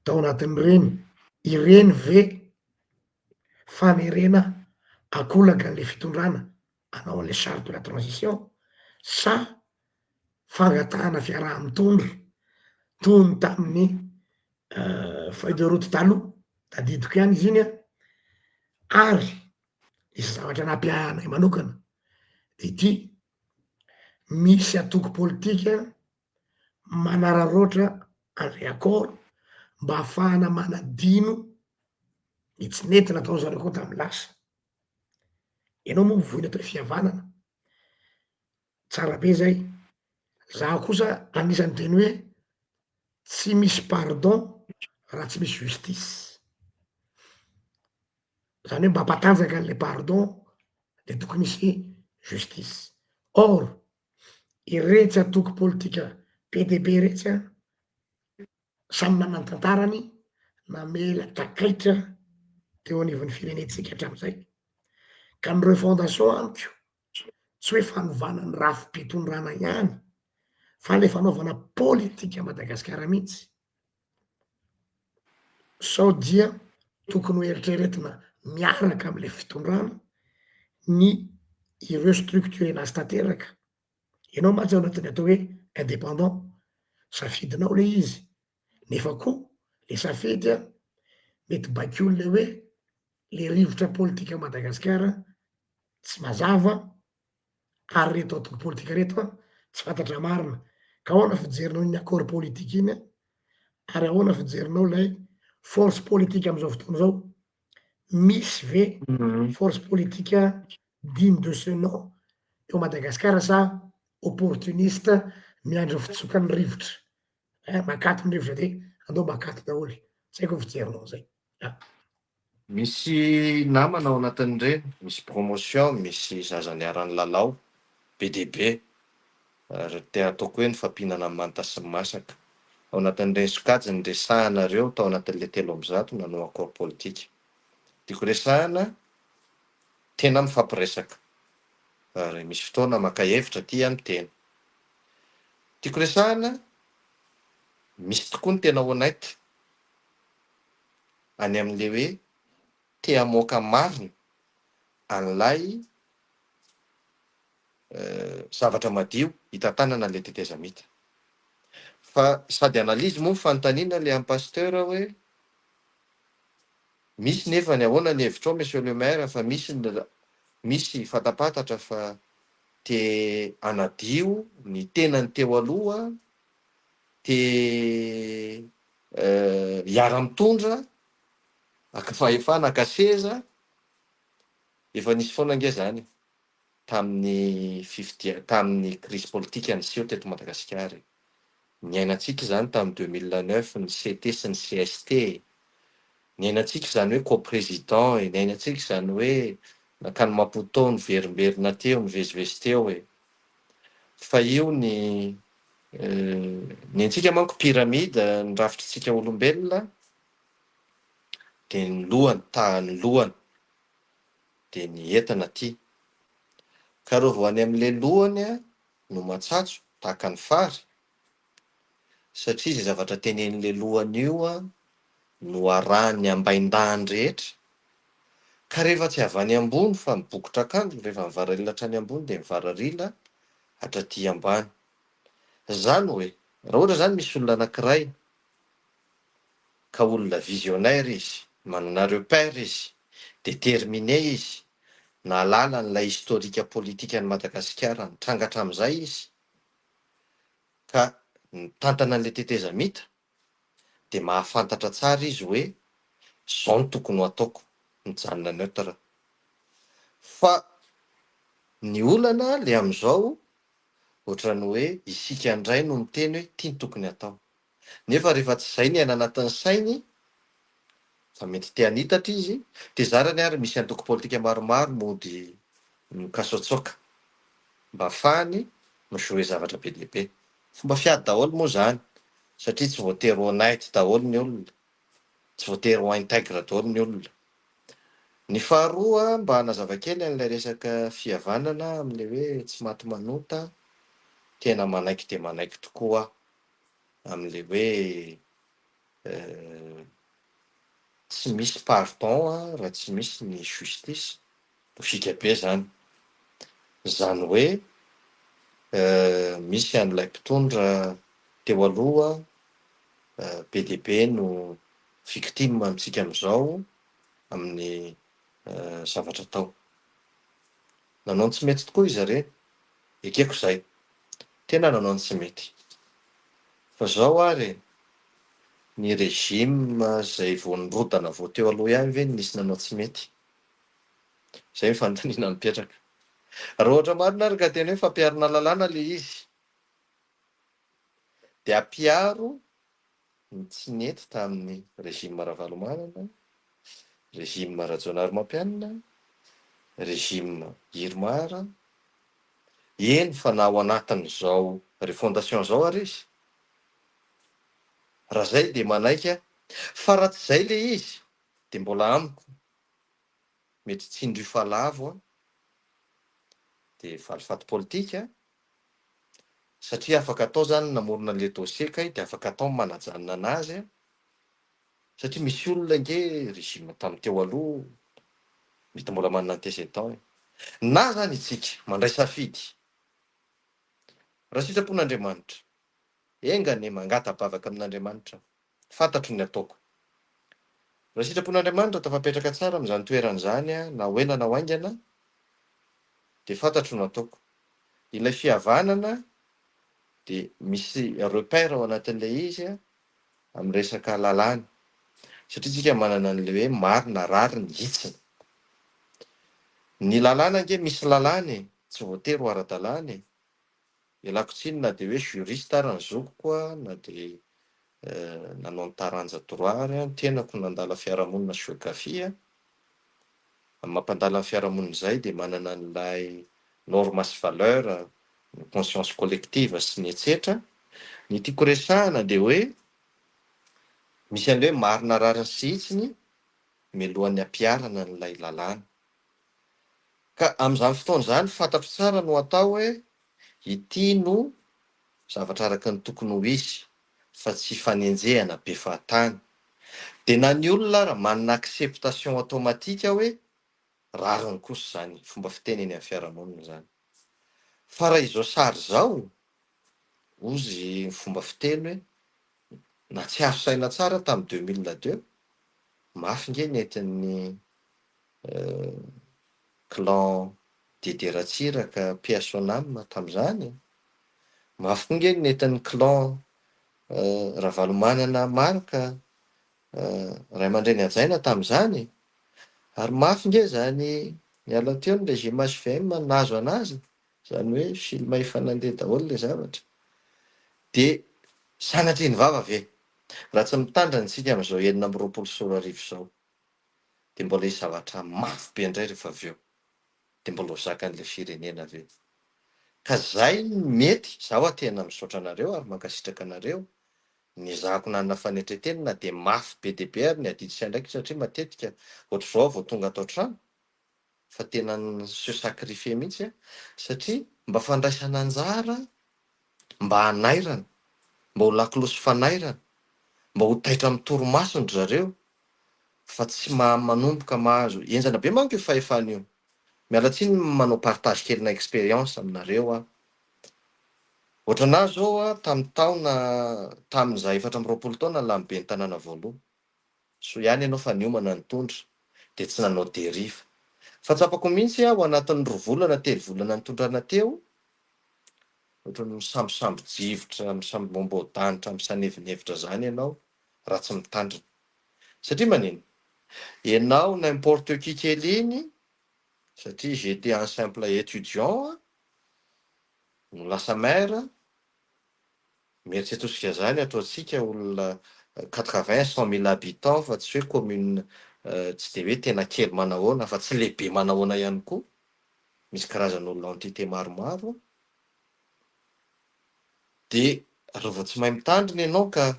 tao anatin'ireny, ireny ve fanerena ankolaka an'le fitondrana hanao an'le charte de la transition sa fangatahana fiaraha-mitondra toy ny tamin'ny feuille de route taloha, tadidiko ihany izy iny an, ary nisy zavatra nampiahy anay manokana de ity, misy antoko politika manararaotra an'ilay accord mba ahafahana manadino ny tsy nety nataon-dry zareo koa tamin'ny lasa, ianao moa mivoy ny atao hoe fihavanana, tsara be zay, zaho kosa anisan'ny teny hoe tsy misy pardon raha tsy misy justice, zany hoe mba hampatanjaka an'le pardon de tokony hisy justice, or iretsy antoko politika be dia be iretsy an, samy manana ny tantarany, namela takaitra teo anivon'ny firenentsika hatramizay, ka ny refondation amiko tsy hoe fanovana ny rafi-pitondrana ihany fa le fanaovana politika Madagasikara mihitsy. Sao dia tokony ho eritreretina miaraka amle fitondrana ny hi-restructurer-na azy tanteraka? Ianao mantsy ao anatin'ny atao hoe indépendant, safidinao le izy, nefa koa le safidy an, mety baikoin'le hoe le rivotra politika Madagasikara tsy mazava ary reto antoko politika reto an tsy fantatra marina, ka ahoana fijerinao iny accord politique iny an, ary ahoana fijerinao ilay force politique amizao fotoana zao, misy ve force politique digne de ce nom eo Madagasikara sa opportuniste miandry ny fitsokan'ny rivotra, eh makato ny rivotra de andao makato daholo, tsy haiko ny fijerinao an'izay. Misy namana ao anatin'ireny, misy promotion, misy zaza niara-nilalao, be dia be, ary te ataoko hoe nifampihinana ny manta sy ny masaka. Ao anatin'ireny sokajy niresahana ireo tao anatin'ilay 103 nanao accord politique. Tiako resahana, tena mifampiresaka, ary misy fotoana maka hevitra aty amin'ny tena. Tiako resahana, misy tokoa ny tena honnête. any amin'ilay hoe te hamoaka marina an'ilay zavatra madio hitantanana an'ilay tetezamita. Fa sady analyse moa ny fanontaniana ilay an'i Pasteur hoe misy nefa ny ahoana ny hevitrao Monsieur le maire fa misy ny misy fantapantatra fa te hanadio ny tenany teo aloha te hiara-mitondra, haka fahefana, haka seza, efa nisy foana ange izany tamin'ny fifidia- tamin'ny crise politique niseho teto Madagasikara e. Niainantsika izany tamin'ny 2009 ny CT sy ny cst e. Niainantsika izany hoe co-président e, niainantsika izany hoe nankany Maputo niverimberina teo, nivezivezy teo e. Fa io ny Ny antsika manko pyramide, ny rafitritsika olombelona dia ny lohany, tahan'ny lohany dia ny entana aty. Ka reo vao any amin'ilay lohany no matsatso tahaka ny fary satria izay zavatra tenenin'ilay lohany io no arahan'ny ambain-dahiny rehetra. Ka rehefa tsy avy any ambony fa mibokotra akanjo, rehefa mivaralila hatrany ambony dia mivaralila hatraty ambany. Zany hoe, raha ohatra zany misy olona anakiray ka olona visionnaire izy, manana repère izy, déterminé izy, nahalala an'ilay historique politique an'i Madagasikara nitranga hatramin'izay izy, ka nitantana an'ilay tetezamita, dia mahafantatra tsara izy hoe zao no tokony ho ataoko, mijanona neutre. Fa ny olana le amin'izao ohatran'ny hoe isika indray no miteny hoe ity no tokony hatao. Nefa rehefa tsy izay ny aina anatin'ny sainy fa mety te hanitatra izy dia zarany ary misy antoko politika maromaro mody mikasoatsoaka mba afahany mi-jouer zavatra be dia be. Fomba fiady daholo moa izany satria tsy voatery ho honnête daholo ny olona, tsy voatery ho intègre daholo ny olona. Ny faharoa mba hanazava kely an'ilay resaka fihavanana amin'ilay hoe tsy maty manota, tena manaiky dia manaiky tokoa aho amin'ilay hoe tsy misy pardon raha tsy misy ny justice, logique be izany. Izany hoe misy an'ilay mpitondra teo aloha be dia be no victime amintsika amin'izao amin'ny zavatra atao. Nanao ny tsy mety tokoa izy ireny, ekeko izay. Tena nanao ny tsy mety. Fa izao ary e, ny régime izay vao nirodana vao teo aloha ihany ve no nisy nanao tsy mety? Izay ny fanontaniana mipetraka. Raha ohatra marina ary ka tena hoe fampiharana lalàna ilay izy, dia ampiharo ny tsy nety tamin'ny régime Ravalomanana, régime Rajaonarimampianina, régime Irmar, eny fa na ao anatin'izao refondation izao ary izy. Raha izay dia manaiky aho, fa raha tsy izay ilay izy dia mbola amiko mety tsindrio fa lavo aho, dia valifaty politika Satria afaka atao zany ny namorona an'le dossier kay de afaka atao ny manajanona anazy an! Satria misy olona ange régime tamin'ny teo aloha mety mbola manana antécédent e. Na zany itsika mandray safidy raha sitrapon'Andriamanitra, enga anie mangata-bavaka amin'Andriamanitra aho, fantatro ny ataoko. Raha sitrapon'Andriamanitra tafapetraka tsara amin'izany toerana izany aho na ho ela na ho haingana dia fantatro ny ataoko. Ilay fihavanana dia misy repère ao anatin'ilay izy amin'ny resaka lalàna satria tsika manana an'ilay hoe marina, rariny, hitsiny. Ny lalàna ange misy lalàna e, tsy voatery ho ara-dalàna e. Ialako tsiny na dia hoe juriste ary ny zokiko a, na dia nanao ny taranja droit ary aho, ny tenako nandala fiarahamonina sy géographie. Amin'ny mampandala ny fiarahamonina izay dia manana an'ilay norme sy valeur, ny conscience collective sy ny etsetra. Ny tiako resahana dia hoe misy an'ilay hoe marina rariny sy hitsiny mialohan'ny hampiharana an'ilay lalàna. Ka amin'izany fotoana izany fantatro tsara no atao hoe ity no zavatra araka ny tokony ho izy fa tsy fanenjehana be fahatany. Dia na ny olona ara manana acceptation automatique hoe rariny kosa izany fomba fiteny eny amin'ny fiarahamonina izany. Fa raha izao sary izao, hozy ny fomba fiteny hoe nahatsiaro saina tsara tamin'ny 2002, mafy nge nentin'ny clan Didier Ratsiraka, paix à son âme, tamin'izany e! Mafy koa nge ny nentin'ny clan Ravalomanana Marc, ray aman-dreny hajaina tamin'izany e! Ary mafy nge izany niala teo ny régime HVM nahazo an'azy, izany hoe film efa nandeha daholo ilay zavatra. Dia sanatria ny vava ve? Raha tsy mitandrina isika amin'izao 2026 izao, dia mbola hisy zavatra mafy be indray rehefa avy eo, dia mbola ho zakan'ilay firenena ve? Ka zay no mety, za hoa tena misaotra anareo ary mankasitraka anareo, nezahako nanana fanetretena na dia mafy be dia be ary ny adidy sy andraikitra satria matetika ohatr'izao aho vao tonga ato an-trano fa tena ni-se sacrifier mihitsy aho satria mba fandraisana anjara mba hanairana, mba ho lakolosy fanairana, mba ho taitra amin'ny torimasony ry zareo fa tsy maha manomboka mahazo, henjana be manko io fahefana io, miala tsiny manao partage kely na experience aminareo aho, ohatranà zao aho tamin'ny taona tamin'izaho 24 taona lany ben'ny tanàna voalohany, soa ihany ianao fa niomana nitondra dia tsy nanao derive, fa tsapako mihitsy aho anatin'ny roa volana telo volana nitondrana teo, ohatran'ny misambosambo-jivotra, misambombao-danitra, misanevinevitra zany ianao raha tsy mitandrina. Satria manino? Ianao n'importe qui kely iny, satria j'étais un simple étudiant no lasa maire, mieritreritrosika zany ataontsika olona 80, 100 mille habitants fa tsy hoe commune tsy dia hoe tena kely manahoana fa tsy lehibe manahoana ihany koa, misy karazan'olona entité maromaro, dia raha vao tsy mahay mitandrina ianao ka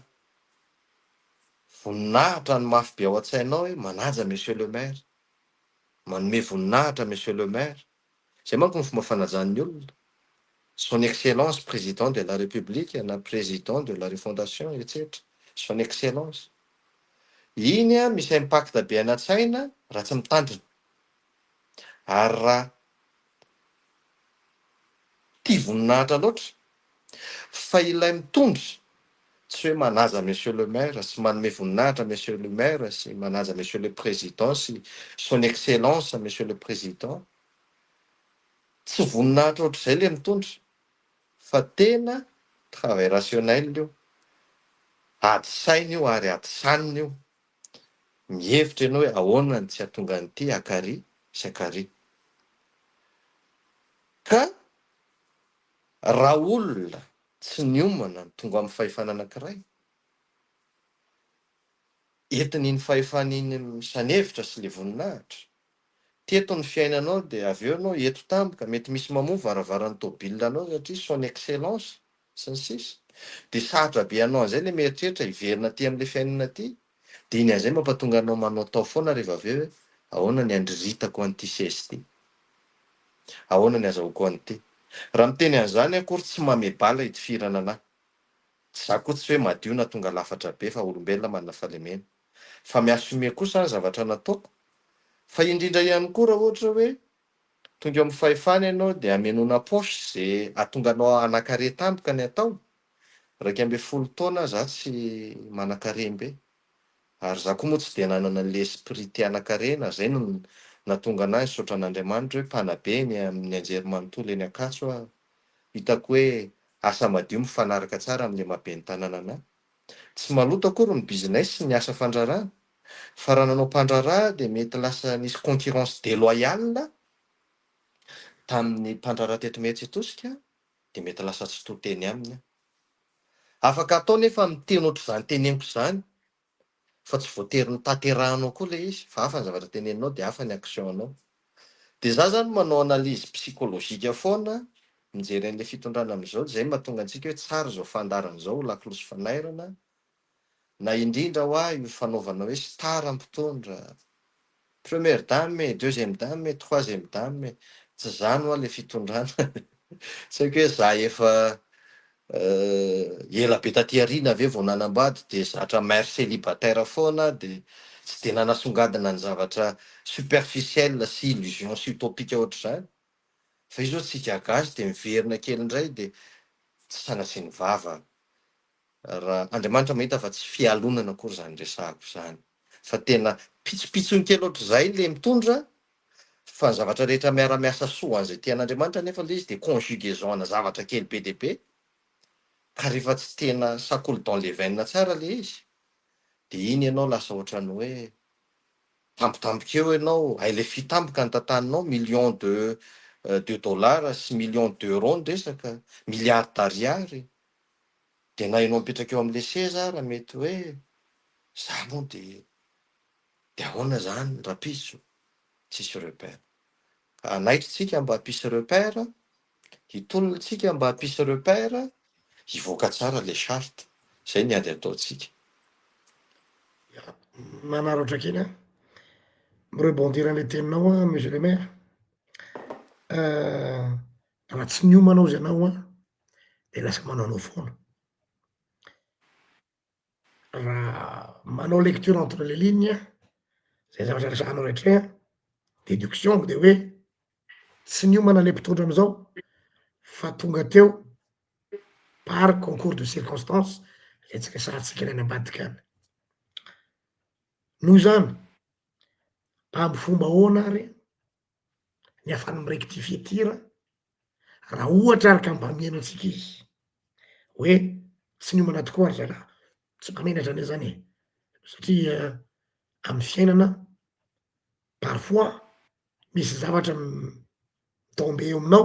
voninahitra no mafy be ao an-tsainao hoe manaja monsieur le maire, manome voninahitra monsieur le maire, izay manko ny fomba fanajan'ny olona, son excellence président de la république na président de la refondation etsetra, son excellence. Iny an misy impact be any an-tsaina raha tsy mitandrina. Ary raha tia voninahitra loatra fa ilay mitondra tsy hoe manaja monsieur le maire sy manome voninahitra monsieur le maire sy manaja monsieur le président sy son excellence monsieur le président, tsy voninahitra ohatr'izay le mitondra fa tena travail rationnel io, ady saina io ary ady sanina io, mihevitra ianao hoe ahoana no tsy hahatonga an'ity hakary sy hakary. Ka raha olona tsy niomana no tonga amin'ny fahefana anankiray, entin'iny fahefana iny misanevitra sy le voninahitra, teto ny fiainanao dia avy eo ianao eto tampoka, mety misy mamoha varavaran'ny tôbila-nao satria son excellence sy ny sisa Dia sarotra be anao an'izay ilay mieritreritra hiverina aty amin'ilay fiainana aty, dia iny an'izay mampatonga anao manaotao foana rehefa avy eo hoe ahoana ny handriritako an'ity seza ity? Ahoana ny azahoako an'ity? Raha miteny an'izany aho akory tsy mamehy bala hitifirana an'ahy. Tsy za koa tsy hoe madio na tonga lafatra be fa olombelona manana fahalemena. Fa mi-assumer kosa aho ny zavatra nataoko. Fa indrindra ihany koa raha ohatra hoe tonga eo amin'ny fahefana ianao dia hamenoana poche ze hahatonga anao hanan-kare tampoka ny atao. 11 taona za tsy manan-karem-be. Ary za koa moa tsy dia nanana an'le esprit te hanan-karena, zay no nahatonga anah nisaotra an'Andriamanitra hoe mpanabe eny amin'ny anjerimanontolo eny Ankatso aho. Hitako hoe asa madio mifanaraka tsara amin'le maha ben'ny tanàna anah. Tsy maloto akory ny business sy ny asa fandraharahana, fa raha nanao mpandraharaha dia mety lasa nisy concurrence deloyale tamin'ny mpandraharaha teto Imerintsiatosika dia mety lasa tsy to teny aminy aho. Afaka atao nefa miteny ohatr'izany teneniko izany fa tsy voatery notanterahanao koa ilay izy fa hafa ny zavatra teneninao dia hafa ny action-nao. Dia za zany manao analyse psychologique foana mijery an'ilay fitondrana amin'izao dia izay no mahatonga antsika hoe tsara izao fandaharana izao ho lakolosy fanairana na indrindra hoa io fanaovana hoe star mpitondra, première dame e, deuxième dame e, troisième dame e, tsy zany hoa le fitondrana, tsy haiko hoe za efa ela be taty aoriana ve vao nanambady de zatra mère célibataire foana de tsy de nanasongadina ny zavatra superficiel sy illusion sy utopique ohatr'izany, fa io zao tsika gasy de miverina kely indray de tsy sanatria ny vava Raha Andriamanitra mahita fa tsy fialonana akory izany resahako izany fa tena pitsopitsony kely ohatr'izay le mitondra fa ny zavatra rehetra miara-miasa soa ho an'izay tia an'Andriamanitra nefa le izy dia conjugaison ana zavatra kely be dia be ka rehefa tsy tena ça coule dans les veines tsara le izy dia iny ianao lasa ohatran'ny hoe tampotampoka eo ianao hay le fitampoka ny tantaninao millions de de dollars sy millions d'euros ny resaka milliards d'ariary Dia na ianao mipetraka eo amin'ilay seza ara mety hoe za moa dia dia ahoana izany rahampitso? Tsisy repère. Ka hanaitra tsika mba hampisy repère, hitolona tsika mba hampisy repère, hivoaka tsara ilay charte. Izay ny ady ataontsika. Ya, manararaotra kely an, mi-rebondir an'ilay teninao an monsieur le maire, raha tsy niomana ozy ianao an, de lasa manaonao foana. Raha manao lecture entre les lignes zay zavatra resahanao rehetra zay an, déduction-ko de hoe tsy niomana le mpitondra amizao fa tonga teo par concours de circonstance le tsy resahantsika ny any ambadika any. Noho izany, amy fomba ahoana ary ny afahany mi-rectifier tir raha ohatra ary ka mba mihaino antsika izy hoe tsy niomana tokoa ry zalahy, tsy mpamenatra anie zany e, satria amy fiainana parfois misy zavatra mi-tomber eo aminao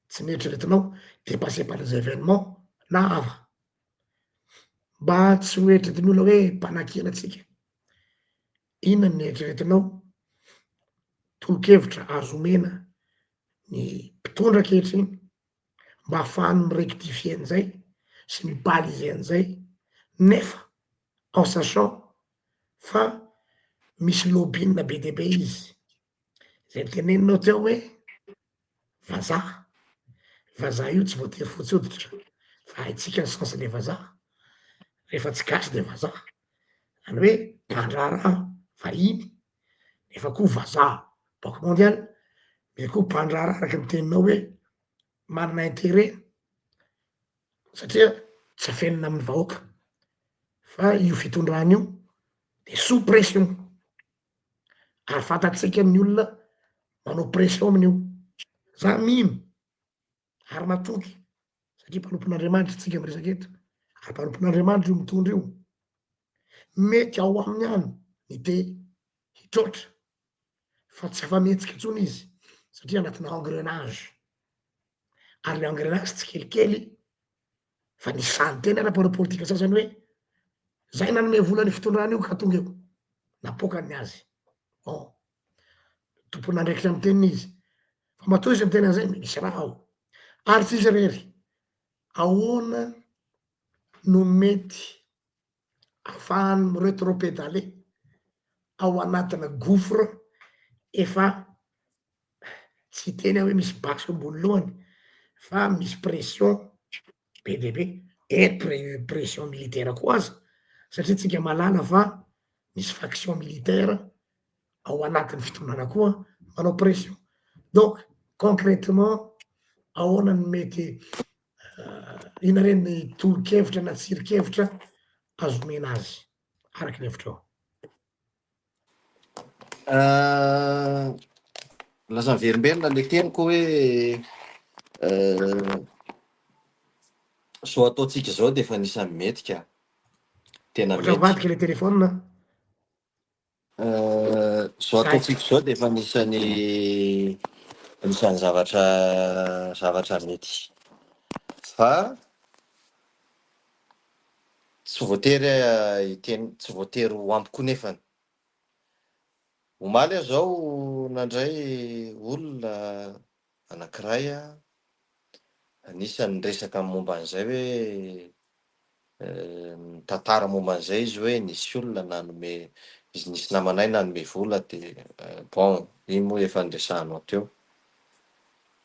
tsy neritreretinao depassé par les evenements na hafa, mba tsy ho eritreretin'ny olona hoe mpanakiana antsika, inona no eritreretinao tolo-kevitra azo omena ny mpitondra ankehitriny mba ahafahany mi-rectifier an'izay sy mi-baliser an'izay nefa en sachant fa misy lobbying be dia be izy, zay noteneninao teo hoe vazaha, vazaha io tsy voatery fotsy hoditra fa haintsika ny sens le vazaha, rehefa tsy gasy de vazaha, zany hoe mpandraharaha vahiny nefa koa vazaha banque mondiale, de koa mpandraharaha araky ny teninao hoe manana interet satria tsy afenina amin'ny vahoaka fa io fitondrana io de sous pression ary fantatsika ny olona manao pression amin'io, za mino ary matoky satria mpanompon'Andriamanitra tsika miresaka eto ary mpanompon'Andriamanitra io mitondra io, mety ao aminy any ny te hitroatra fa tsy afa-mihetsika intsony izy satria anatina engrenage ary le engrenage tsy kelikely fa ny sahy niteny ara mpanao politika sasany hoe zay nanome vola ny fitondrana io ka tonga eo napoakany ny azy bon tompon'andraikitra amy teniny izy fa matoa izy miteny an'izay misy raha ao ary tsy izy irery ahoana no mety ahafahany mi-retropédaler ao anatina gouffre efa tsy hiteny aho hoe misy basy eo ambony lohany fa misy pression be dia be et pression militaire koa aza satria tsika mahalala fa. Misy faction militaire ao anatin'ny fitondrana koa manao pression. Donc concrètement ahoana no mety inona re ny tolo-kevitra na tsirin-kevitra azo omena azy araka ny hevitrao? Lasa miverimberina le teniko hoe zao ataontsika zao dia efa anisan'ny mety ka. Tena Ohatra mety. mivadika le téléphone. Zao ataontsika zao dia efa anisan'ny anisan'ny zavatra zavatra mety. Fa tsy voatery hiteny tsy voatery ho ampy koa nefany. Omaly aho zao nandray olona anankiray anisan'ny niresaka momba an'izay hoe nitantara momba an'izay izy hoe nisy olona nanome, izy nisy namanay nanome vola dia bon iny moa efa niresahanao teo.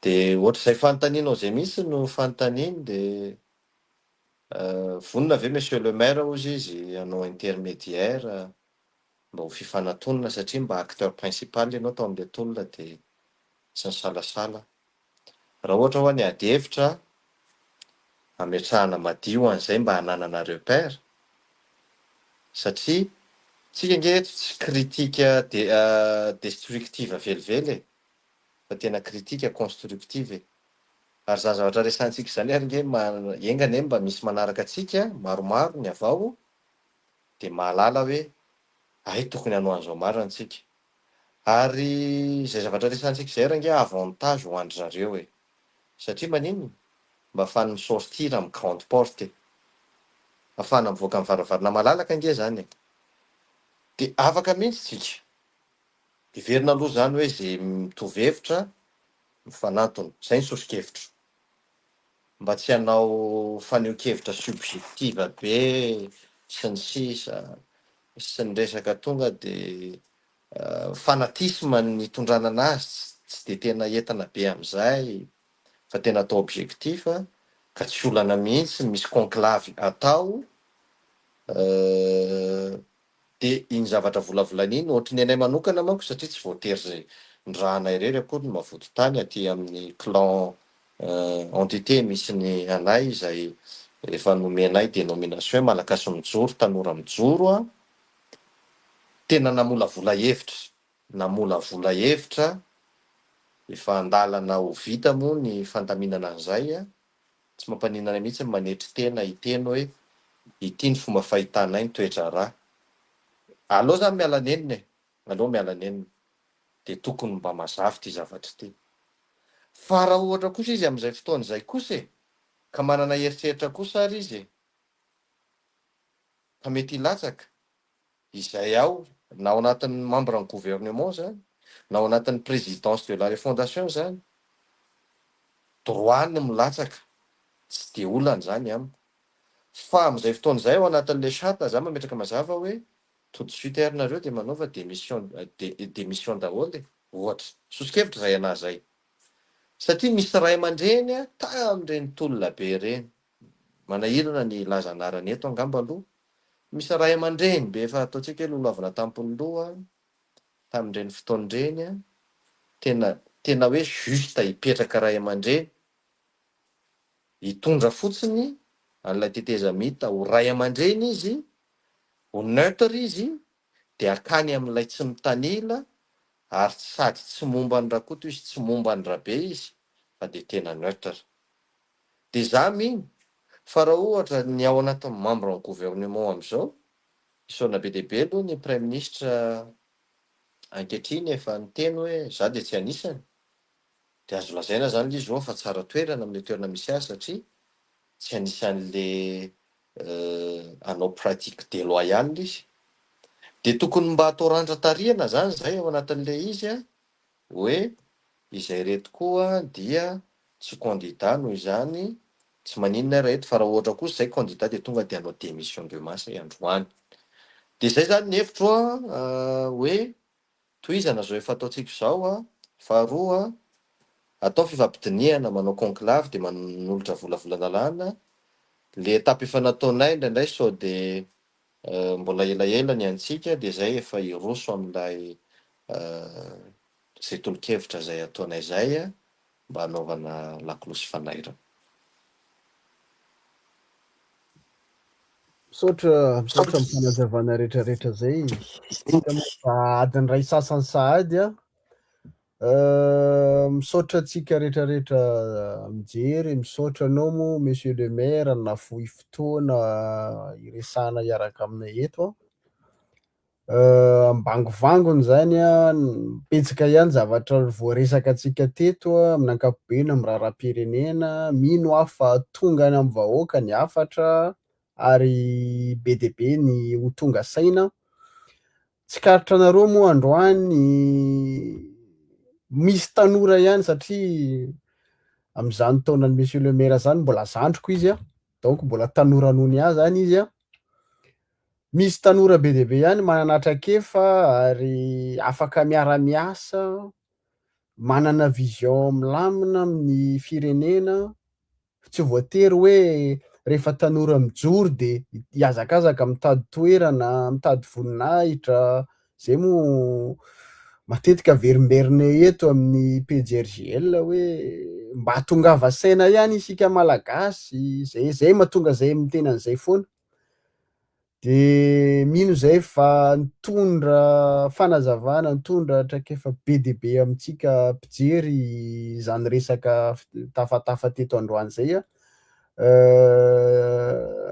Dia ohatr'izay fanontanianao izay mihitsy no fanontaniany dia vonona ve monsieur le maire hozy izy hanao intermédiaire mba ho fifanatonana satria mba acteur principal ianao tao amin'ilay tolona dia tsy nisalasala. Raha ohatra hoa ny ady hevitra ametrahana madio an'izay mba hananana repère satria tsika ange eto tsy critique destructive velively e fa tena critique constructive e. Ary izany zavatra resahantsika izany ary ange enga anie mba misy manaraka antsika maromaro ny avao dia mahalala hoe hay tokony hanao an'izao marina tsika. Ary izay zavatra resahantsika izay ary ange avantage ho an-dry zareo e! Satria maninona? Mba afahany mi-sortir amin'ny grande porte e! Afahana mivoaka amin'ny varavarana malalaka ange izany e! Dia afaka mihitsy tsika. Heverina aloha izany hoe izay mitovy hevitra mifanantona. Izay ny soso-kevitro. Mba tsy hanao fanehoan-kevitra subjective be sy ny sisa sy ny resaka tonga de fanatisme ny nitondrana anazy tsy de tena entana be amin'izay fa tena atao objectif ka tsy olana mihitsy misy conclave atao Dia iny zavatra volavolaina iny, ohatry ny anay manokana manko satria tsy voatery ny rahanay irery akory no mavoto tany aty amin'ny clan entité misy ny anay izay efa nomenay dénomination hoe Malagasy mijoro, tanora mijoro a! Tena namolavola hevitra, namolavola hevitra, efa an-dalana ho vita moa ny fandaminana an'izay a! Tsy mampaninona anay mihitsy ny manetry tena hiteny hoe ity ny fomba fahitanay ny toe-draharaha. Aleo zany miala nenina e! Aleo miala nenina. Dia tokony mba mazava ity zavatra ity. Fa raha ohatra kosa izy amin'izay fotoana izay kosa e! Ka manana eritreritra kosa ary izy e! Ka mety hilatsaka. Izay ao, na ao anatin'ny membre ny gouvernement izany, na ao anatin'ny présidence de la refondation izany, droit ny milatsaka, tsy dia olana izany amiko. Fa amin'izay fotoana izay ao anatin'ilay charte za mametraka mazava hoe tout de suite ary nareo dia manaova démission démission daholo e, ohatra. Soso-kevitra izay anah izay. Satria misy ray aman-dreny tamin'ireny tolona be ireny, manahirana ny hilaza anarana eto angamba aloha, Misy ray aman-dreny be efa ataontsika hoe lolohavina tampon'ny loha tamin'ireny fotoana ireny, tena tena hoe juste hipetraka ray aman-dreny, hitondra fotsiny an'ilay tetezamita ho ray aman-dreny izy, ho neutre izy, dia hakany amin'ilay tsy mitanila ary sady tsy momba an'i Rakoto izy, tsy momba an'i Rabe izy fa dia tena neutre. Dia za mino fa raha ohatra ny ao anatin'ny membre ny gouvernement amin'izao, isaorana be dia be aloha ny praiminisitra ankehitriny efa niteny hoe za dia tsy anisany, dia azo lazaina zany ilay izy oa fa tsara toerana amin'ilay toerana misy azy satria tsy anisan'le hanao pratique deloyale izy. Dia tokony mba atao randran-tarihana zany izay ao anatin'ilay izy an! hoe izay ireto koa dia tsy candidat noho izany tsy maninona raha eto fa raha ohatra kosa izay candidat dia tonga dia hanao démission de masse androany. Dia izay izany ny hevitro hoe tohizana izao efa ataontsika izao an, faharoa atao fifampidinihana manao conclave dia manolotra volavolan-dalàna, le étape efa nataonay indraindray sao dia. Mbola elaela ny antsika dia izay efa hiroso amin'ilay izay tolo-kevitra izay ataonay izay mba hanaovana lakolosy fanairana. Misaotra, misaotra amin'ny fanazavana rehetrarehetra izay. Tsika moa fa adiny iray sasany sahady an. Misaotra antsika rehetrarehetra mijery, misaotra anao moa Monsieur le Maire nafoy fotoana hiresahana hiaraka aminay eto an. Ambangovangony izany an, betsaka ihany zavatra voaresaka antsika teto amin'ny ankapobeny amin'ny raharaham-pirenena, mino aho fa tonga any amin'ny vahoaka ny hafatra ary be dia be ny ho tonga saina. Tsikaritra anareo moa androany misy tanora ihany satria amin'izany taonan'i Monsieur le Maire zany mbola zandriko izy an, donc mbola tanora noho ny ahy zany izy an. Misy tanora be dia be ihany manana traikefa ary afaka miara-miasa, manana vision milamina amin'ny firenena, tsy voatery hoe rehefa tanora mijoro dia hihazakazaka mitady toerana, mitady voninahitra, zay moa matetika averimberina eto amin'ny pejy RJL hoe mba tongava saina ihany isika Malagasy, zay zay mahatonga zay miteny an'izay foana. De mino zay fa nitondra fanazavana, nitondra traikefa be dia be amintsika mpijery izany resaka tafatafa teto androany zay an.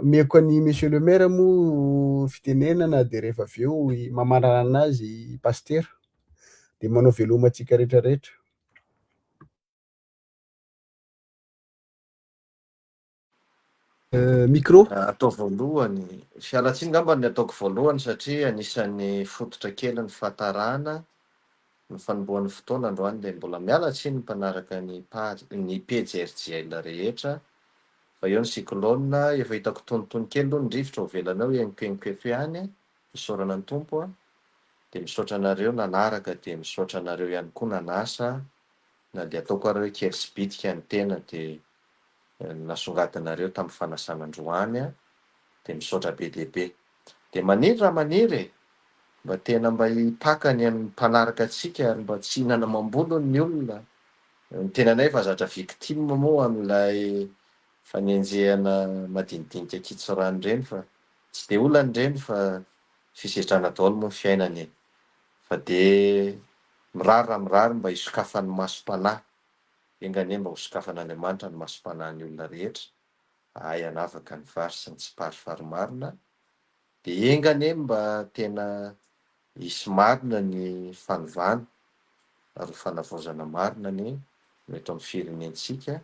Omeko an'i Monsieur le maire moa fitenenana de rehefa avy eo mamarana anazy i Pasitera. De manao veloma antsika rehetra rehetra. Micro. Atao voalohany, fialantsiny angamba ny ataoko voalohany satria anisan'ny fototra kely ny fahatarana ny fanombohan'ny fotoana androany dia mbola miala tsiny ny mpanaraka ny page ny pejy RJL rehetra fa eo ny cyclone efa hitako tonitony kely aloha ny rivotra ho velana eo henoko eto ihany fisaorana ny Tompo a dia misaotra anareo nanaraka dia misaotra anareo ihany koa nanasa na dia ataoko ary hoe kely sy bitika ny tena dia nasongadinareo tamin'ny fanasana androany a, dia misaotra be dia be. Dia maniry raha maniry e! Mba tena mba hipaka ny amin'ny mpanaraka antsika ary mba tsy hihinana amam-bolony ny olona. Ny tenanay efa zatra victime moa amin'ilay fanenjehana madinidinika kitsorano ireny fa tsy dia olana ireny fa fisedrana daholo moa ny fiainana e! Fa dia mirary raha mirary mba hisokafan'ny masom-panahy Enga anie mba ho sokafan'Andriamanitra ny masom-panahin'ny olona rehetra hahay hanavaka ny vary sy ny tsiparifary marina, dia enga anie mba tena hisy marina ny fanovana ary ho fanavaozana marina anie no eto amin'ny firenentsika,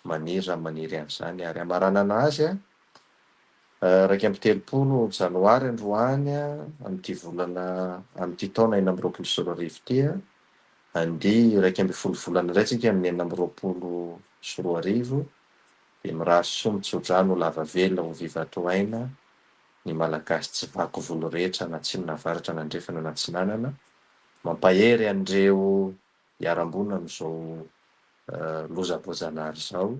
maniry raha maniry an'izany ary hamaranana azy an, 31 janoary androany amin'ity volana amin'ity taona 2026 ity an, Andeha 11 volana indray tsika amin'ny 2026 dia mirary soa mitsodrano ho lava velona ho viva tohaina ny Malagasy tsy vaky volo rehetra na atsimo na avaratra na andrefana na atsinanana. Mampahery an'ireo hiaram-boina amin'izao loza voajanahary izao.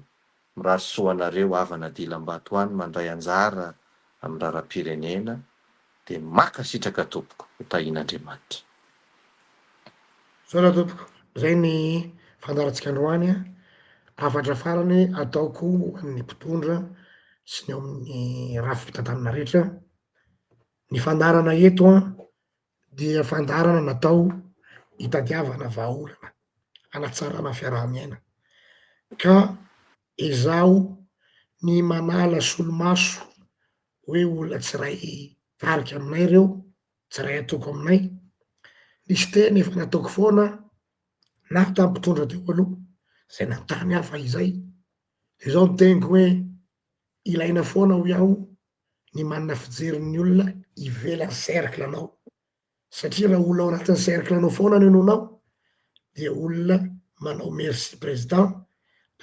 Mirary soa anareo havana dilam-bato any mandray anjara amin'ny raharaham-pirenena dia makasitraka tompoko ho tahian'Andriamanitra. Misaotra tompoko, zay ny fandaharantsika androany a, hafatra farany ataoko ho an'ny mpitondra sy ny ao amin'ny rafi-pitantanana rehetra, ny fandaharana eto an dia fandaharana natao hitadiavana vahaolana hanatsarana fiaraha-miaina ka ezaho ny manala solomaso hoe olona tsy ray tarika aminay reo, tsy ray antoko aminay, nisy teny efa nataoko foana na tamin'ny mpitondra teo aloha zay nanontany ahy fahizay, de zao ny teniko hoe ilaina foana hoy aho ny manana fijerin'ny olona ivelan'ny cercle anao satria raha olona ao anatin'ny cercle anao foana no henoinao dia olona manao merci président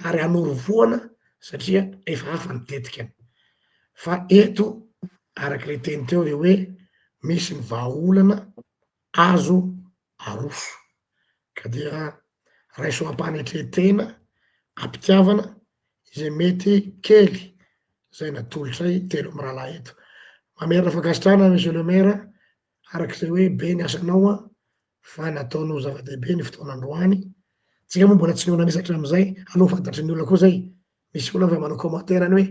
ary hanoro foana satria efa hafa ny tetikany fa eto arak'ilay teny teo de hoe misy ny vahaolana azo aroso ka dia raiso am-panetren-tena, am-pitiavana izay mety kely izay natolotray telo mirahalahy eto. Mamerina fankasitrahana Monsieur le maire arak'izay hoe be ny asanao an, fa nataonao zava-dehibe ny fotoana androany, tsika moa mbola tsy nihaona mihitsy hatramin'izay, aleo fantatry ny olona koa zay, misy olona avy manao commentaire any hoe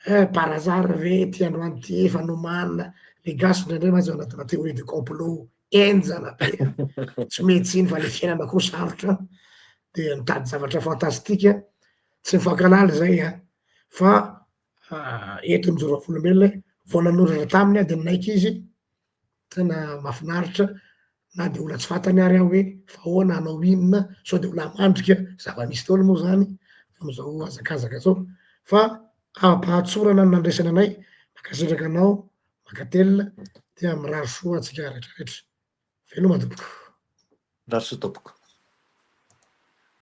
eh par hasard ve ty androany ty efa nomanina, le gasy indraindray mantsy ao anatina théorie du complot henjana be an, tsy mety tsiny fa le fiainana koa sarotra de mitady zavatra fantastique, tsy mifankahalala zay an, fa eto mijoro vavolombelona hoe vao nanoratra taminy aho de nanaiky izy, tena mahafinaritra na de olona tsy fantany ary aho hoe fa ahoana hanao inona sao de olona hamandrika, zava-misy daholo moa zany amizao hazakazaka zao fa am-pahatsorana no nandraisany anay, mankasitraka anao, mankatelina dia mirary soa antsika retraretra, veloma tompoko. Mirary soa tompoko.